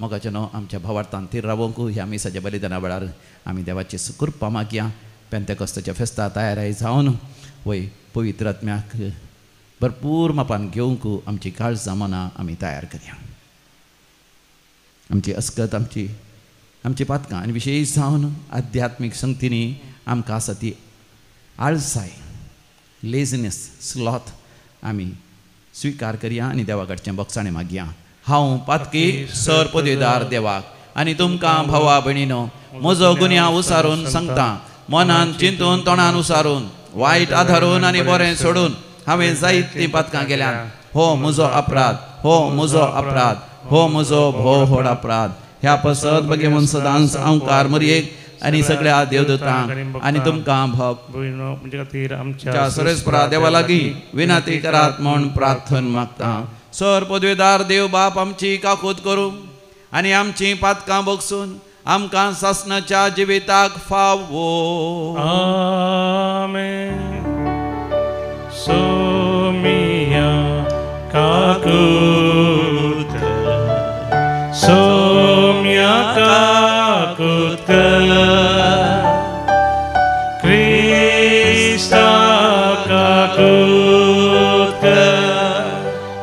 मोगाचें न्हू आमच्या भावार्थान थीर रावोंक ह्या मिसाच्या बलिदाना वेळार आमी देवाची कृपा मागया. पेंतेकॉस्ताच्या फेस्ता तयाराय जावन वय पवित्र आत्म्याक भरपूर मापान घेवंक आमची काळजां मनां आमी तयार करया. आमची अस्कत, आमची आमची पातकां आनी विशेश जावन आध्यात्मीक संगतींनी आमकां आसा ती आळसाय, लेजिनेस, स्लॉथ आमी स्विकार करया आनी देवा कडचें बोगसाणें मागया. हांव पातकी सर पदवीदार देवाक आनी तुमकां भावा भयणीनो म्हजो गुन्यांव उसारून सांगता. मनान चिंतून, तोंडान उसारून, वायट आधारून आनी बरें सोडून हांवें जायतीं पातकां केल्यान. हो म्हजो अपराध, हो म्हजो अपराध, हो म्हजो भोव व्हड अपराध. ह्या पसत भगेवन सदांच अंकार मरयेक आनी सगळ्या देवदूतांक आनी तुमकां भाव आमच्या सर्वेस्परा देवा लागीं विनंती करात म्हूण प्रार्थन मागता. सर पदवीदार देव बाप आमची काकूत करूं आनी आमची पातकां बगसून आमकां सासणाच्या जिविताक फावो. आमेन. सोमिया काकूत, सोम्या काकूत, क्रिस्ता काकूत,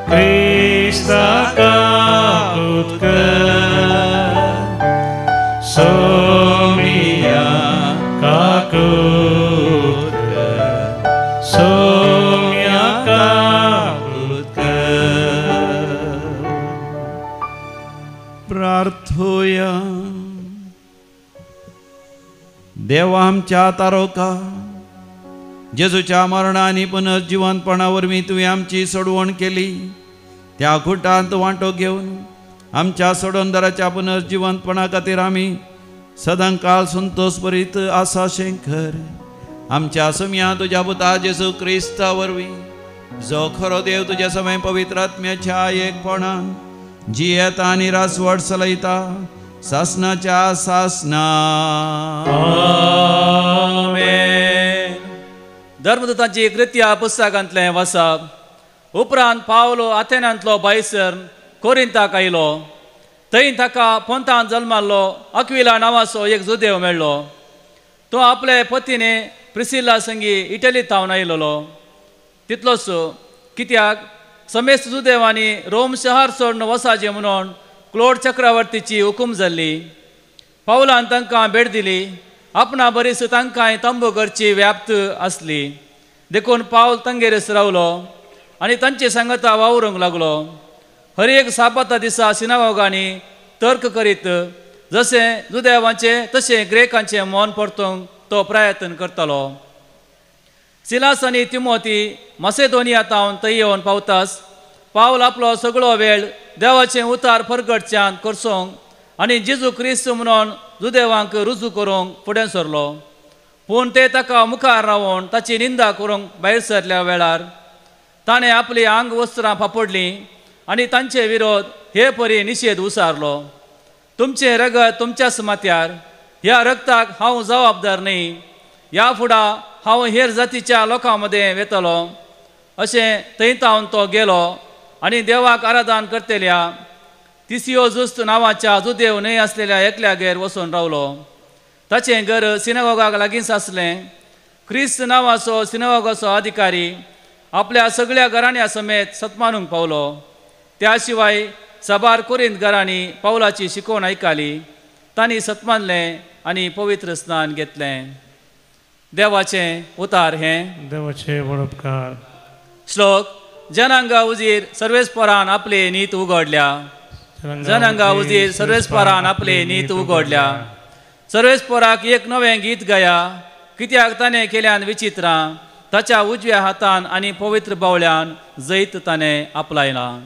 क्रिस्ता काकूत, सोमिया काकूत, सोम्या काकूत. प्रार्थोया. देवा आमच्या तारोका, जेजूच्या मरणा आनी पुनर्जिवंतपणा वरवीं तुवें आमची सोडवण केली. त्या खुटांत वांटो घेवन आमच्या सोडवणदाराच्या पुनर्जिवंतपणा खातीर आमी सदांकाळ संतोष भरीत आसा शेंकर. आमच्या सुम्या तुज्या पुता जेजू क्रिस्ता वरवीं, जो खरो देव तुज्या समें पवित्र आत्म्याच्या एकपणान जियेता आनी रासवट चलयता सासनाच्या सासना. आमेन. धर्मदूतांची कृत्या पुस्तकांतलें वसाप. उपरांत पावलो आथेनांतलो बायसर कोरिंताक आयलो. थंय ताका पोंतान जल्माल्लो अक्विला नांवाचो एक जुदेव मेळ्ळो. तो आपले पतीने प्रिसिल्ला संगी इटलींत थावन आयलोलो. तितलोच कित्याक समेस्त जुदेवांनी रोम शहर सोडून वसाचें म्हणून क्लोड चक्रवर्तीची हुकूम जाल्ली. पावलान तांकां भेट दिली. आपणा बरीच तांकांय तंबू करची व्याप्त आसली. देखून पावल तांगेरच रावलो आनी तांचे सांगता वावरूंक लागलो. हर एक साबाता दिसा सिनागोगांनी तर्क करीत जशें जुदेवांचें तशें ग्रेकांचें मन परतूंक तो प्रयत्न करतालो. सिलास आनी तिमोती मासेदोनिया तावन थंय येवन पावतास पावल आपलो सगळो वेळ देवाचें उतार परगटच्यान करसोंक आनी जेजू क्रिस्त म्हणून जुदेवांक रुजू करूंक फुडें सरलो. पूण ते ताका मुखार रावून ताची निंदा करूंक भायर सरल्या वेळार ताणें आपली आंग वस्त्रां फापडलीं आनी तांचे विरोध हे परी निशेध उसारलो. तुमचें रगत तुमच्याच माथ्यार, ह्या रगताक हांव जबाबदार न्ही. ह्या फुडा हांव हेर जातीच्या लोकां मदें वेतलो. अशें थंय तावन तो गेलो आनी देवाक आराधन करतल्या तिसियो जुस्त नांवाच्या जुदेव न्हय आसलेल्या एकल्यागेर वचून रावलो. ताचें घर सिनागोगाक लागींच आसलें. क्रिस्त नांवाचो सिनागोगाचो अधिकारी आपल्या सगळ्या घराण्या समेत सत्मानूंक पावलो. त्या शिवाय साबार कोरिंत घरांनी पावलाची शिकवण आयकली. तांणी सत्मानलें आनी पवित्र स्नान घेतलें. देवाचें उतार हें देवाचे वडपकार. श्लोक. जनांगा उजीर सर्वेस्परान आपले नीत उगडल्या. जनांगा उजीर सर्वेस्परान आपले नीत उगडल्या. सर्वेस्पराक एक नवें गीत गाया, कित्याक ताणें केल्यान विचित्रां. ताच्या उजव्या हातान आनी पवित्र बावल्यान जैत ताणें आपलायलां.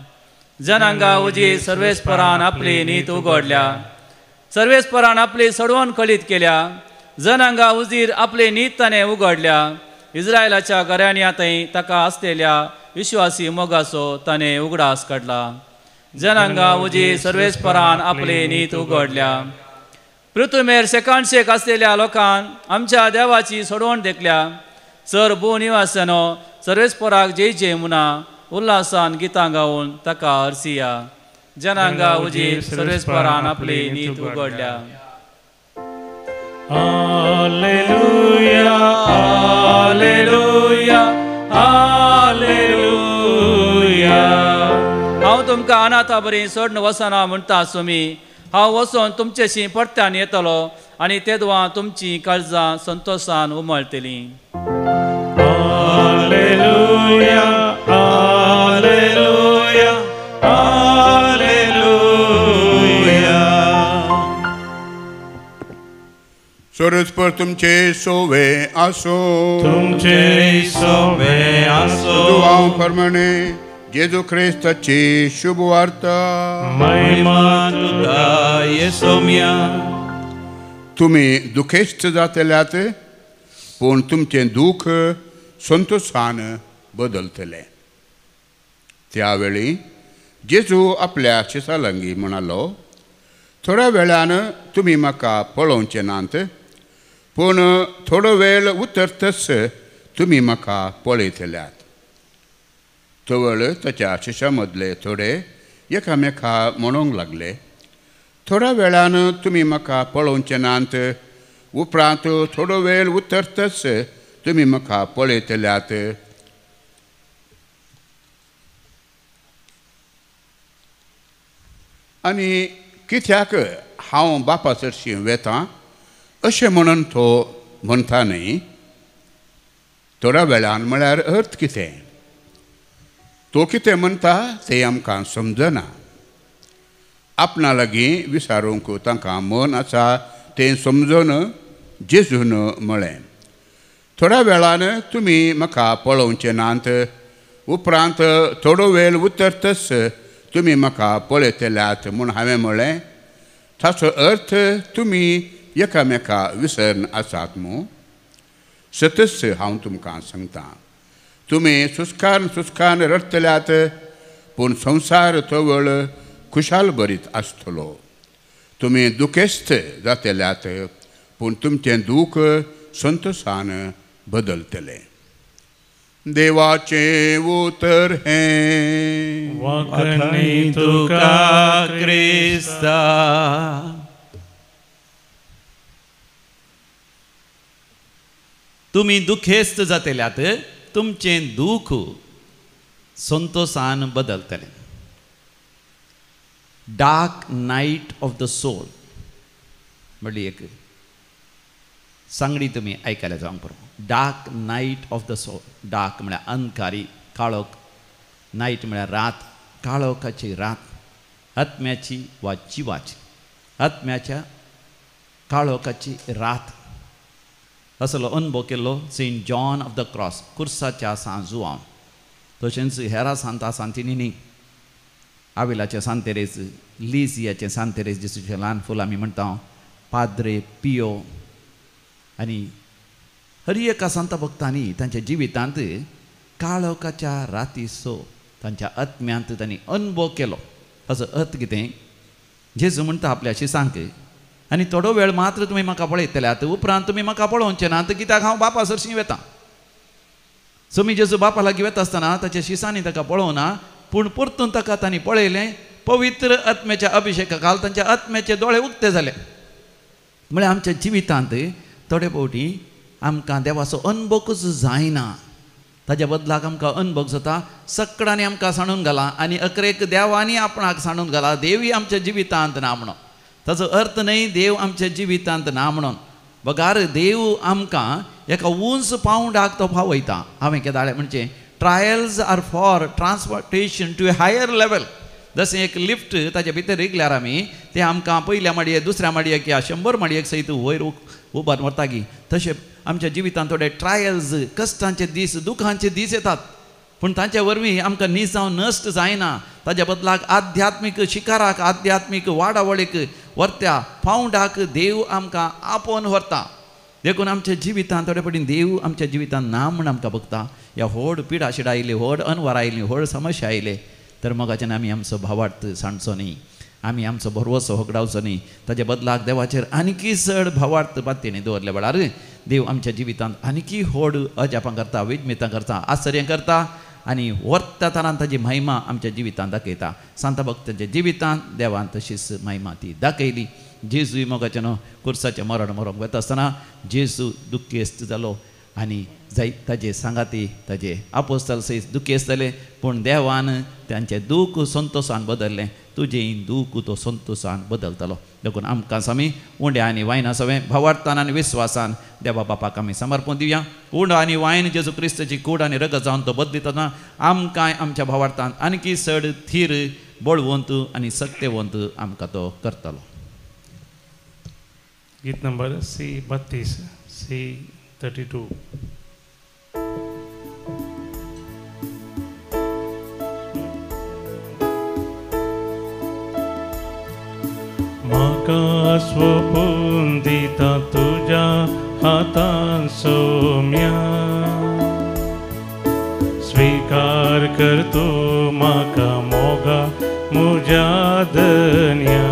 जनांगा उजीर सर्वेस्परान आपली नीत उगडल्या. सर्वेस्परान आपली सडवण कळीत केल्या. जनांगा उजीर आपली नीत ताणें उगडल्या. इस्रायलाच्या घराण्या थंय ताका आसलेल्या विश्वासी मोगाचो ताणें उगडास काडला. जनांगा उजीर सर्वेस्परान आपली नीत उगडल्या. पृथुमेर शेकानशेक आसलेल्या लोकान आमच्या देवाची सोडवण देखल्या. सर भू निवासानो सर्वेस्पराक जय जय मुना उल्हासान गितां गावन ताका अर्सिया. जनांगा उजीर सर्वेस्परान आपली नीत उगडल्या. Hallelujah, hallelujah, hallelujah. हांव तुमकां अनाथा बरी सोडून वसना म्हणटा सुमी. हांव वचोन तुमचेशी परत्यान येतलो आनी तेदवां तुमची काळजां संतोशान उमळटलीं. Hallelujah, hallelujah, hallelujah. सोरस्पर तुमचे सोवे आसो, तुमचे सोवे आसो. दुआं प्रमाणे जेजू ख्रिस्ताची शुभ वार्ता. महिमा तुका येसोम्या. तुमी दुखेस्त जातल्यात पूण तुमचें दूख संतोशान बदलतलें. त्या वेळी जेजू आपल्या शिसालांगी म्हणालो, थोड्या वेळान तुमी म्हाका पळोवचें नात, पूण थोडो वेळ उतरतच तुमी म्हाका पळयतल्यात. तवळ ताच्या शिशां मदले थोडे एकामेका म्हणूंक लागले, थोड्या वेळान तुमी म्हाका पळोवचें नात, उपरांत थोडो वेळ उतरतच तुमी म्हाका पळयतल्यात. आनी कित्याक हांव बापा सरशीं वेतां अशें म्हणून तो म्हणटा न्ही. थोड्या वेळान म्हळ्यार अर्थ कितें, तो कितें म्हणटा तें आमकां समजना. आपणा लागीं विचारूंक तांकां मन आसा तें समजून जेजून म्हळें, थोड्या वेळान तुमी म्हाका पळोवचें नात, उपरांत थोडो वेळ उतरतच तुमी म्हाका पळयतल्यात म्हूण हांवें म्हळें. ताचो अर्थ तुमी एकामेका विसरून आसात मू. सतच हांव तुमकां सांगतां, तुमी सुस्कान सुस्कान रडटल्यात पूण संवसार तवळ खुशाल भरीत आसतलो. तुमी दुखेस्त जातल्यात पूण तुमचें दूख संतोशान बदलतलें. देवाचें उतर हें. वाखणी तुका क्रिस्ता. तुमी दुखेस्त जातल्यात तुमचें दूख संतोशान बदलतलें. Dark night of the soul म्हणली एक सांगडी तुमी आयकल्या जावंक पुरो. Dark night of the soul. Dark म्हळ्यार अंधकारी, काळोख, नायट म्हळ्यार रात, काळोखाची रात, आत्म्याची वा जिवाची, आत्म्याच्या काळोखाची रात. असलो अनुभव केल्लो Saint John of the Cross, कुर्साच्या सांजुआंव. तशेंच हेरा सांता सांतिनी, आविलाचें सांतेरेज, लिजियाचें सांतेरेज जेजूचें ल्हान फूल आमी म्हणटा, पाद्रे पियो आनी हर एका सांता भक्तांनी तांच्या जिवितांत काळोखाच्या रातीचो तांच्या आत्म्यांत तांणी अनुभव केलो. ताचो अर्थ कितें, जेजू म्हणटा आपल्या शिसांक, आनी थोडो वेळ मात्र तुमी म्हाका पळयतल्यात, उपरांत तुमी म्हाका पळोवचें नात, कित्याक हांव बापा सरशीं वेतां. सो जेजू बापा लागीं वेता आसतना ताच्या शिसांनी ताका पळोवना, पूण परतून ताका तांणी पळयलें. पवित्र आत्म्याच्या अभिशेका खाल तांच्या आत्म्याचे दोळे उक्ते जाले. म्हळ्यार आमच्या जिवितांत थोडे फावटी आमकां देवाचो अनुभवूच जायना, ताज्या बदलाक आमकां अनुभव जाता. सगळ्यांनी आमकां सांडून घाला आनी अकरेक देवांनी आपणाक सांडून घाला, देवूय आमच्या जिवितांत ना म्हणून. ताचो अर्थ न्हय देव आमच्या जिवितांत ना म्हणून, बगार देव आमकां एका उंच पावंडाक तो पावयता. हांवें केदाळे म्हणचें, Trials are for transportation to a higher level. जशें एक लिफ्ट ताजे भितर रिगल्यार आमी तें आमकां पयल्या माडयेक, दुसऱ्या माडयेक या 100 माडयेक सयत वयर उबार व्हरता की, तशें आमच्या जिवितांत थोडे ट्रायल्स, कश्टांचे दीस, दुखांचे दीस येतात, पूण तांचे वरवीं आमकां नीज जावन नश्ट जायना. ताज्या बदलाक आध्यात्मीक शिकाराक, आध्यात्मीक वाडावळीक व्हरत्या पावंडाक देव आमकां आपोवन व्हरता. देखून आमच्या जिवितांत थोडे फावटी देव आमच्या जिवितांत ना म्हूण आमकां बघता. ह्या व्हड पिडा शिडा आयली, व्हड अनवार आयली, व्हड समस्या आयले तर मोगाच्यान आमी आमचो भावार्थ सांडचो न्ही, आमी आमचो भरवसो होगडावचो न्ही. ताज्या बदलाक देवाचेर आनीकी चड भावार्थ पातयेनी दवरल्या वेळार देव आमच्या जिवितांत आनीकी व्हड अजापां करता, विज्मितां करता, आश्चर्य करता आनी व्हरता तारान ताजी महिमा आमच्या जिवितांत दाखयता. सांता भक्तांच्या जिवितांत देवान तशीच महिमा ती दाखयली. जेजूय मोगाच्यान कुर्साचें मरण मरोंक वता आसतना जेजू दुखेस्त जालो आनी जाय ताजे सांगाती ताजे आपोस्ताल सयत दुखेस्त जाले पूण देवान तांचें दूख संतोशान बदल्लें. तुजें दूख तो संतोशान बदलतलो. देखून आमकां आमी उंड्या आनी वायना सवें भावार्थान आनी विस्वासान देवा बापाक आमी समर्पण दिवया. उंडो आनी वायन जेजू क्रिस्ताची कूड आनी रगत जावन तो बदलितना आमकां आमच्या भावार्थान आणकी चड थीर बळवंत आनी सक्तेवंत आमकां तो करतलो. गीत नंबर सी 32 सी 32. म्हाका स्वपून दिता तुज्या हातान सोम्या स्वीकार कर तूं म्हाका मोगा मुज्या धन्या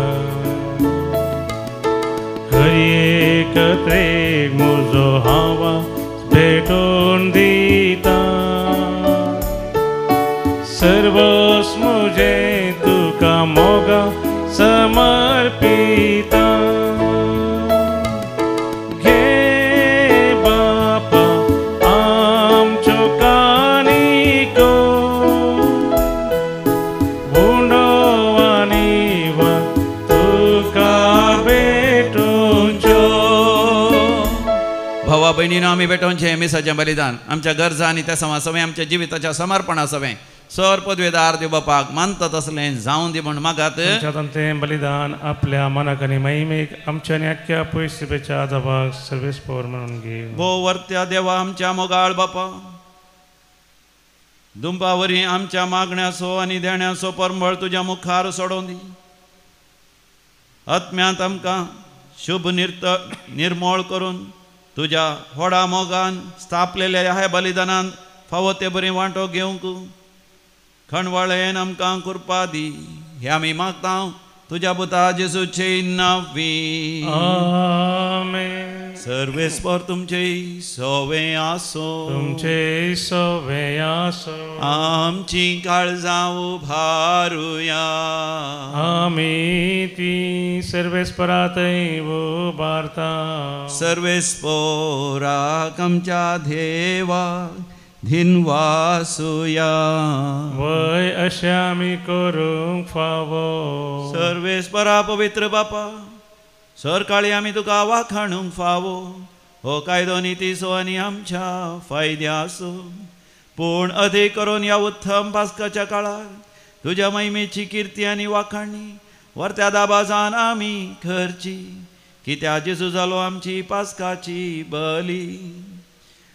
हर एक त्रेक मुजो हावा भेटोवन दिता सर्वस मुझे तुका मोगा समर्पिता घे बापा आमचो कानिको उंडो आनी वा तुका भेटोवचो. भावा भयणीनो आमी भेटोवचें मिसाचें बलिदान आमच्या गरजा आनी त्या समा सवें आमच्या जिविताच्या समर्पणा सवें सर पदवेदार देव बापाक मानता तसलें जावन दी म्हूण मागात. तें बलिदान आपल्या मनाक आनी महिमेक आमच्या आनी आख्ख्या पयसुपेच्या आदाबाक सर्वेस पवर म्हणून घे. भो वर्त्या देवा आमच्या मोगाळ बापा दुंपा वरी आमच्या मागण्याचो आनी देण्याचो परमळ तुज्या मुखार सोडोवन दी. आत्म्यांत आमकां शुभ निर्मोळ करून तुज्या व्हडा मोगान स्थापलेल्या ह्या बलिदानान फावो ते बरी वांटो घेवंक खणवाळेन आमकां कृपा दी. हे आमी मागता तुज्या पुता जेजूचे नांवी. आमेन. सर्वेस्पर तुमचे सवे आसो तुमचे सवे आसो. आमची काळजां उभारुया आमी ती सर्वेस्परातय उबारता. सर्वेस्पराक आमच्या देवा धिनवासुया वय अशें आमी करूंक फावो. सर्वेस्परा पवित्र बापा सरकाळी आमी तुका वाखाणूंक फावो. हो कायदो नितीचो आनी आमच्या फायद्याचो पूण अदीक करून ह्या उत्तम पास्काच्या काळार तुज्या महिमेची किर्ती आनी वाखाणी वर्त्या दाबाजान आमी करची. कित्याक जेजू जालो आमची पास्काची बली.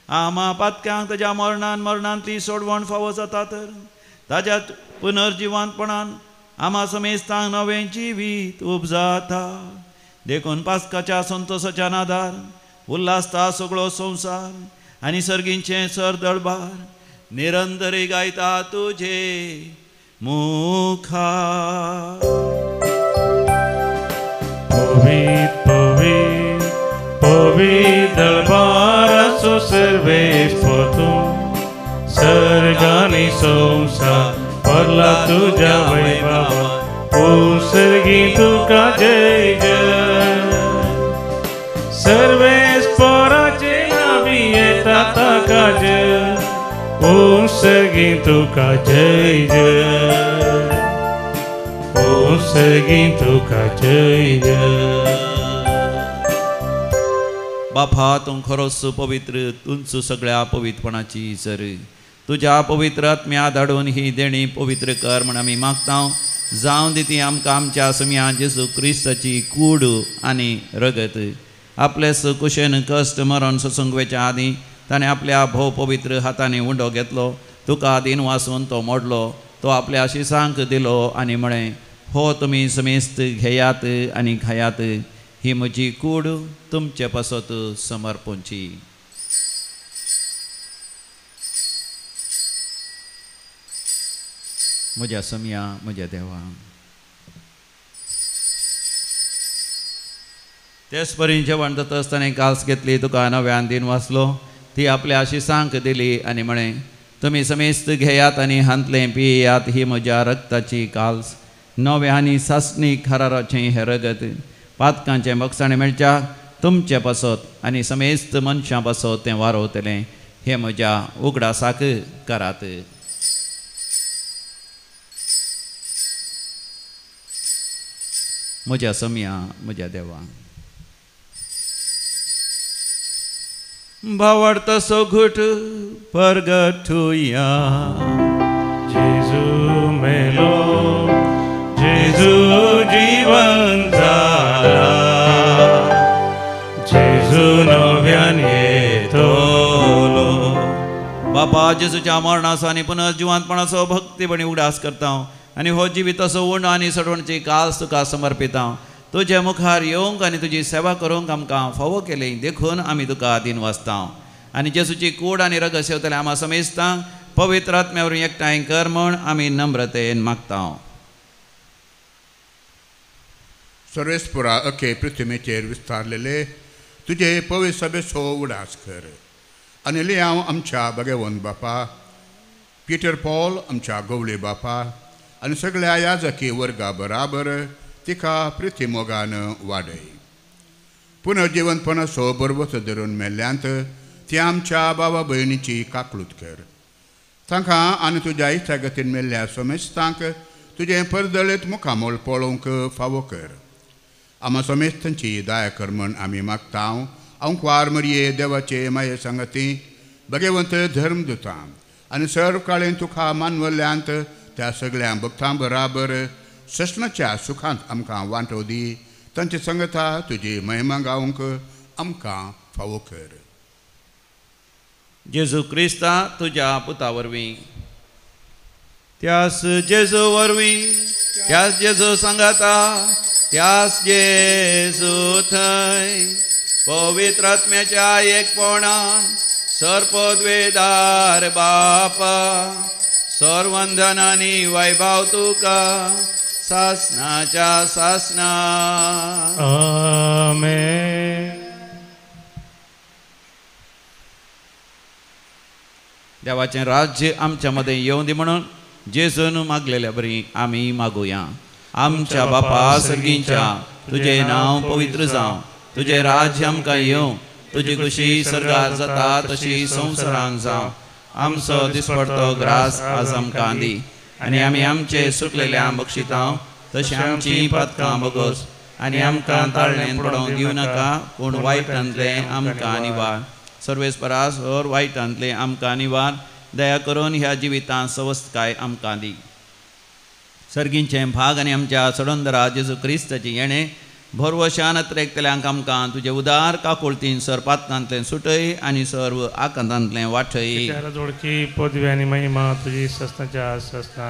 आमा पातक्यांक ताज्या मरणान मरणांतली सोडवण फावो जाता तर ताज्या पुनर्जिवांतपणान आमा समेस्तांक नवें जिवीत उपजाता. देखून पास्काच्या संतोसाच्या नादार उल्हासता सगळो संवसार आनी सर्गींचें सर दळबार निरंतरी गायता तुजे मुखार. पवित्र पवित्र पवित्र दरबाराचो सर्वेस्पर तूं सर्गानी संवसार भरला तुज्या वैभवान. ओ सर्गी तुका जय जय सर्वेस्पराचे नांवी येता ताका जय. ओ सर्गी तुका जय जय ओ सर्गी तुका जय जय. बापा तूं खरोच पवित्र तुंच सगळ्या पवित्रपणाची सर तुज्या पवित्र आत्म्या धाडून ही देणी पवित्र कर म्हण आमी मागता. जावन दी ती आमकां आमच्या सम्या जेजू क्रिस्ताची कूड आनी रगत. आपले कुशेन कश्ट मरण सोसूंक वेच्या आदीं ताणें आपल्या भोव पवित्र हातांनी उंडो घेतलो. तुका दिन वासून तो मोडलो. तो आपल्या शिसांक दिलो आनी म्हळें हो तुमी समेस्त घेयात आनी खायात. ही म्हजी कूड तुमचे पासत समर्पणची. म्हज्या सम्या म्हज्या देवा. तेच परी जेवण जाता आसतना काल्स घेतली तुका नव्यान दिन वाचलो. ती आपल्या शिसांक दिली आनी म्हळें तुमी समेस्त घेयात आनी हांतलें पियात. ही म्हज्या रक्ताची काल्स नव्या आनी सासणी खराराचें हें रगत पातकांचें बक्षाणें मेळच्या तुमचे पासत आनी समेस्त मनशां पासत तें वारोवतलें. हें म्हज्या उगडासाक करात. म्हज्या सम्या म्हज्या देवा भावार्थाचो घुट परगटुया. जेजू मेलो, जेजू जीवन जाला, जेजू नव्यान येतलो. बापा जेजूच्या मरणाचो आनी पुनर्जिवंतपणाचो भक्तीपणी उगडास करता आनी हो जिविताचो उंडो आनी सडवणची कास तुका समर्पिता. तुजे मुखार येवंक आनी तुजी सेवा करूंक आमकां फावो केली देखून आमी तुका दिनवासता. आनी जेजूची कूड आनी रगत सेवतले आमा समेस्तांक पवित्र आत्म्या वरवीं एकठांय कर म्हूण आमी नम्रतेन मागता. सर्वेस्पुरा अखे पृथ्वीचेर विस्तारलेले तुजे पवित्र सभेचो उडास कर आनी लियांव आमच्या भगवंत बापा पिटर पॉल आमच्या गवळी बापा आनी सगळ्या याजकी वर्गा बराबर तिका प्रिती मोगान वाडय. पुनर्जिवंतपणाचो बरबस धरून मेल्ल्यांत ती आमच्या बाबा भयणीची काकळूत कर. तांकां आनी तुज्या इत्सागतीन मेल्ल्या समेस्तांक तुजें परदळीत मुखामोल पळोवंक फावो कर. आमा समेस्तांची दया कर म्हण आमी मागता. अंकवार मरये देवाचे माये सांगती भगवंत धर्म दिता आनी सर्व काळेन तुका मानवल्ल्यांत त्या सगळ्या भक्तां बराबर ससनाच्या सुखांत आमकां वांटो दी. तांचे संगता तुजी महिमा गावंक आमकां फावो कर. जेजू क्रिस्ता तुज्या पुता वरवीं, त्यास जेजू वरवीं, त्यास जेजू सांगाता, त्यास जेजू थंय पवित्र आत्म्याच्या एकपणान सर्पद्वेदार बापा सर्वंधन आनी वैभव तुका सासनाच्या सासना. आमेन. देवाचें राज्य आमच्या मदें येवं दी म्हणून जेजून मागलेल्या बरी आमी मागुया. आमच्या बापा सर्गींच्या तुजें नांव पवित्र जावं, तुजें राज्य आमकां येवं, तुजी खुशी सर्गार जाता तशी संवसारांत जावं. आमचो दिसपडतो ग्रास आज आमकां दी आनी आमी आमचे सुकलेल्या बक्षितां तशें आमची पातकां बगोस आनी आमकां ताळणेन पडोवंक दिवं नाका, पूण वायटांतलें आमकां निवार. सर्वेस्परा सर वायटांतलें आमकां निवार. दया करून ह्या जिवितांत सवस्तकाय आमकां दी. सर्गींचें भाग आनी आमच्या सडंदरा जेजू क्रिस्ताचें येणें भरवशान अत्रेकतल्यांक आमकां तुजे उदार काकुळतीन सर पातकांतलें सुटय आनी सर्व आकांतांतलें वाटय. जोडकी पदवी आनी महिमा तुजी ससनाच्या ससना.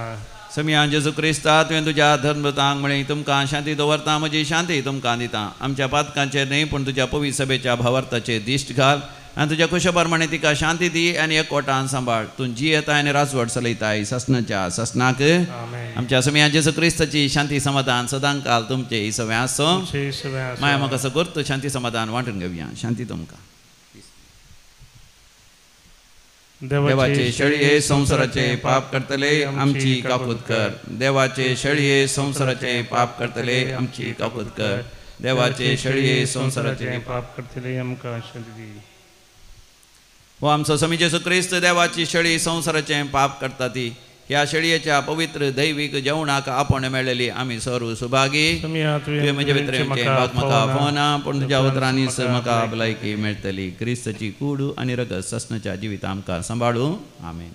समिया जेजू क्रिस्ता तुवें तुज्या धर्मतांक म्हळें तुमकां शांती दवरता, म्हजी शांती तुमकां दिता. आमच्या पातकांचेर न्हय पूण तुज्या पवित्र सभेच्या भावार्थाचेर दिश्ट घाल आनी तुज्या खुशे प्रमाणे तिका शांती दी आनी एकवटान सांबाळ. तूं जियेताय आनी राजवट चलयताय ससनाच्या ससनाक. आमच्या समिया जेजू क्रिस्ताची शांती समाधान सदांकाल तुमचे सगळें आसूं. माया म्हाका सगळो शांती समाधान वांटून घेवया. शांती तुमकां. देवाचे शेळये संवसाराचे पाप करतले आमची काकूत कर. देवाचे शेळये संवसाराचे पाप करतले आमची काकूत कर. देवाचे शेळये संवसाराचे पाप करतले आमकां शांती दी. हो आमचो समी जेजू क्रिस्त देवाची शेळी संवसाराचें पाप करता ती ह्या शेळयेच्या पवित्र दैवीक जेवणाक आपण मेळ्ळेली आमी सर्व सुभागी. तुवें म्हजे भितर येवचें भाग म्हाका आफोवना पूण तुज्या उतरांनीच म्हाका भलायकी मेळटली. क्रिस्ताची कूड आनी रगत ससनाच्या जिविता आमकां सांबाळूं. आमेन.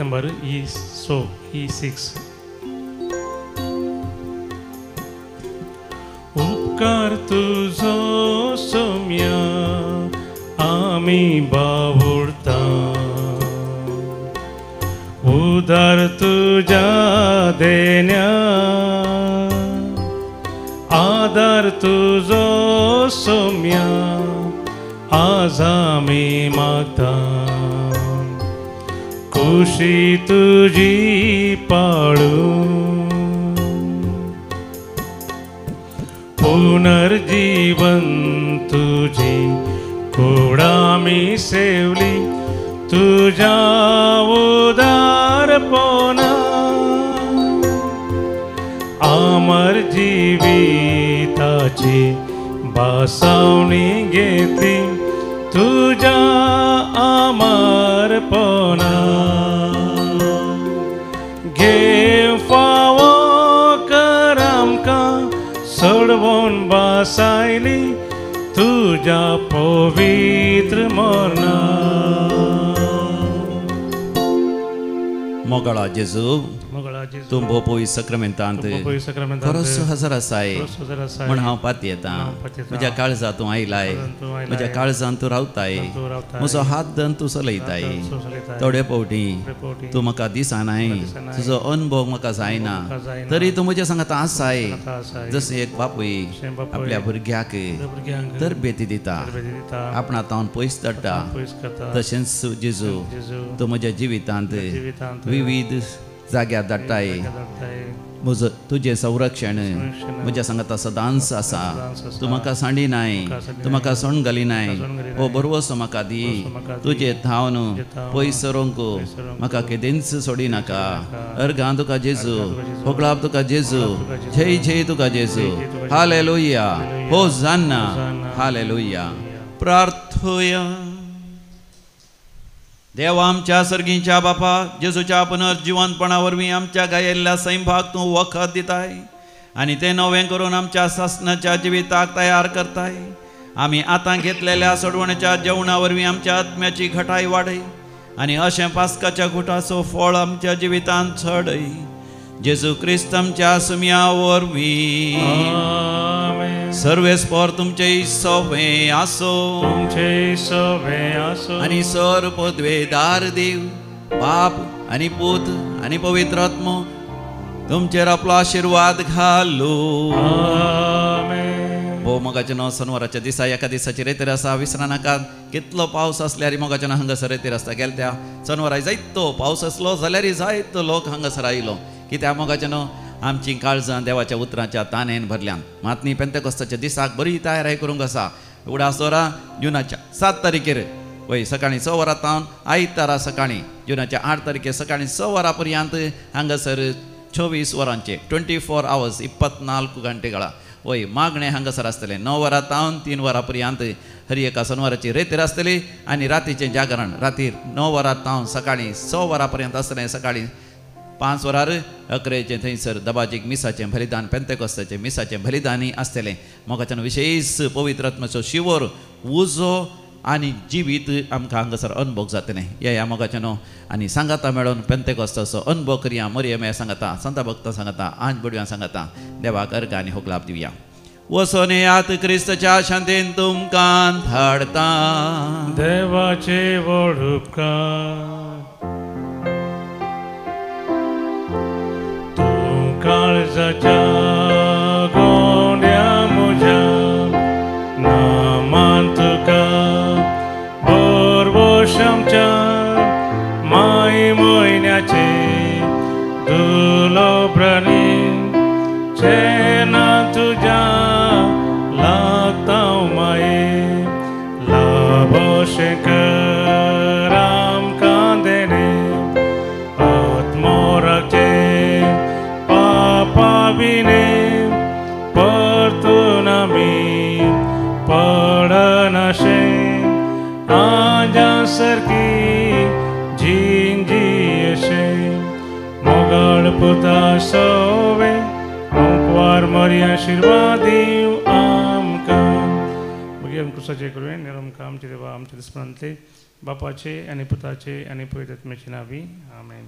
Number E6. उपकार तुझो सोम्या आमी बावुडता, उदार तुझ्या देण्या आदार तुजो सोम्या आज आमी मागता खुशी तुजी पाळू पुनर्जीवन तुजी कूड आमी सेवली तुज्या उदारपणा अमर जिविताची बसावणी घेतली तुज्या अमरपणा घे फावो कर आमकां सोडवून बसायली तुज्या पवित्र मरणा. मोगळा जेजू तूं भोव सक्रमेंतांत खरोच हजर आसाय म्हण हांव पातयेतां. म्हज्या काळजा तूं आयलाय, म्हज्या काळजान तूं रावताय, म्हजो हात धरून तूं चलयताय. थोडे फावटी तूं म्हाका दिसनाय, तुजो अनुभव म्हाका जायना, तरी तूं म्हज्या सांगात आसाय. जशें एक बापूय आपल्या भुरग्याक तरबेती दिता, आपणा तावन पयस धाडटा, तशेंच जेजू तूं म्हज्या जिवितांत विविध जाग्यार धाडटाय. म्हजो तुजें संरक्षण म्हज्या सांगाता सदांच आसा. तूं म्हाका सांडिनाय, तूं म्हाका सोण घालिनाय. हो भरवसो म्हाका दी. तुजे थावन पयस सरोंक म्हाका केदेंच सोडिनाका. अर्गां तुका जेजू, होगळाप तुका जेजू, जय जय तुका जेजू. Hallelujah, hosanna, hallelujah. प्रार्थोया. देवा आमच्या सर्गीच्या बापा, जेजूच्या पुनर्जिवंतपणा वरवीं आमच्या गायिल्ल्या सैंभाक तूं वखद दिताय आनी तें नवें करून आमच्या सासणाच्या जिविताक तयार करताय. आमी आतां घेतलेल्या सोडवणेच्या जेवणा वरवीं आमच्या आत्म्याची घटाय वाडय आनी अशें पास्काच्या घुटाचो फळ आमच्या जिवितांत चडय. जेजू क्रिस्त आमच्या सुम्या वरवीं. सर्वेस्पर तुमचे सोवे आसो, तुमचे सोवे आसो. आनी सर पदवेदार देव बाप आनी पूत आनी पवित्र आत्मो तुमचेर आपलो आशिर्वाद घालू. भोव मोगाचें न्हू सनवाराच्या दिसा एका दिसाची रेतीर आसा, विसरा नाका. कितलो पावस आसल्यार मोगाचें न्हू हांगासर रेतीर आसता. गेले त्या सनवारा जायतो पावस आसलो जाल्यार जायतो लोक हांगासर आयलो. कित्याक मोगाचें न्हू आमची काळजां देवाच्या उतरांच्या तानेन भरल्यान. मात न्ही पेंतेकोस्ताच्या दिसाक बरी तयारी करूंक आसा. उडास दवरा जुनाच्या 7 तारखेर वय सकाळीं 6 वरां तावन आयतारा सकाळीं जुनाच्या 8 तारखेर सकाळीं 6 वरां पर्यंत हांगासर 24 वरांचे 24 आवर्स 24 घंटेಗಳ वय मागणें हांगासर आसतलें. 9 वरां तावन 3 वरां पर्यंत हर एका सनवाराची रेतीर आसतली आनी रातीचें जागरण रातीर 9 वरां तावन सकाळीं 6 वरां पर्यंत आसतलें. सकाळीं 5 वरार अकरेचें थंयसर दबाजीक मिसाचें बलिदान पेंतेकोस्ताचें मिसाचें बलिदानय आसतलें. मोगाच्यान विशेश पवित्र आत्म्याचो शिवोर उजो आनी जिवीत आमकां हांगासर अनुभव जातलें. या मोगाच्यान आनी सांगाता मेळोन पेंतेकोस्ताचो अनुभव करया. मरियम सांगाता, संता भक्तां सांगाता, आंज बडव्यां सांगाता. देवाक अर्घ आनी होगलाप दिवया. वसोन येयात क्रिस्तच्या शांतीन तुमकां धाडता. देवाचे व्हड उपकार काळजाच्या गोंड्या म्हज्या नामान तुका बोरवोश आमच्या माय म्हयन्याचे दुलोब्रणी चेना तुज्या लागता माये लाभोशें कर आमकां देणे आत्मोराचे पाविने परतून आमी पडनाशें आजा सारकी जिंजियेशें मोगाळ पुता सोवे ओंकवार मरी आशिर्वाद दीव आमकां. मागीर आमकां सजे करुया निरमकां आमचे देवा आमचे दुस्मनांतले बापाचे आनी पुताचे आनी पवित्र आत्म्याचे नांवी. आमेन.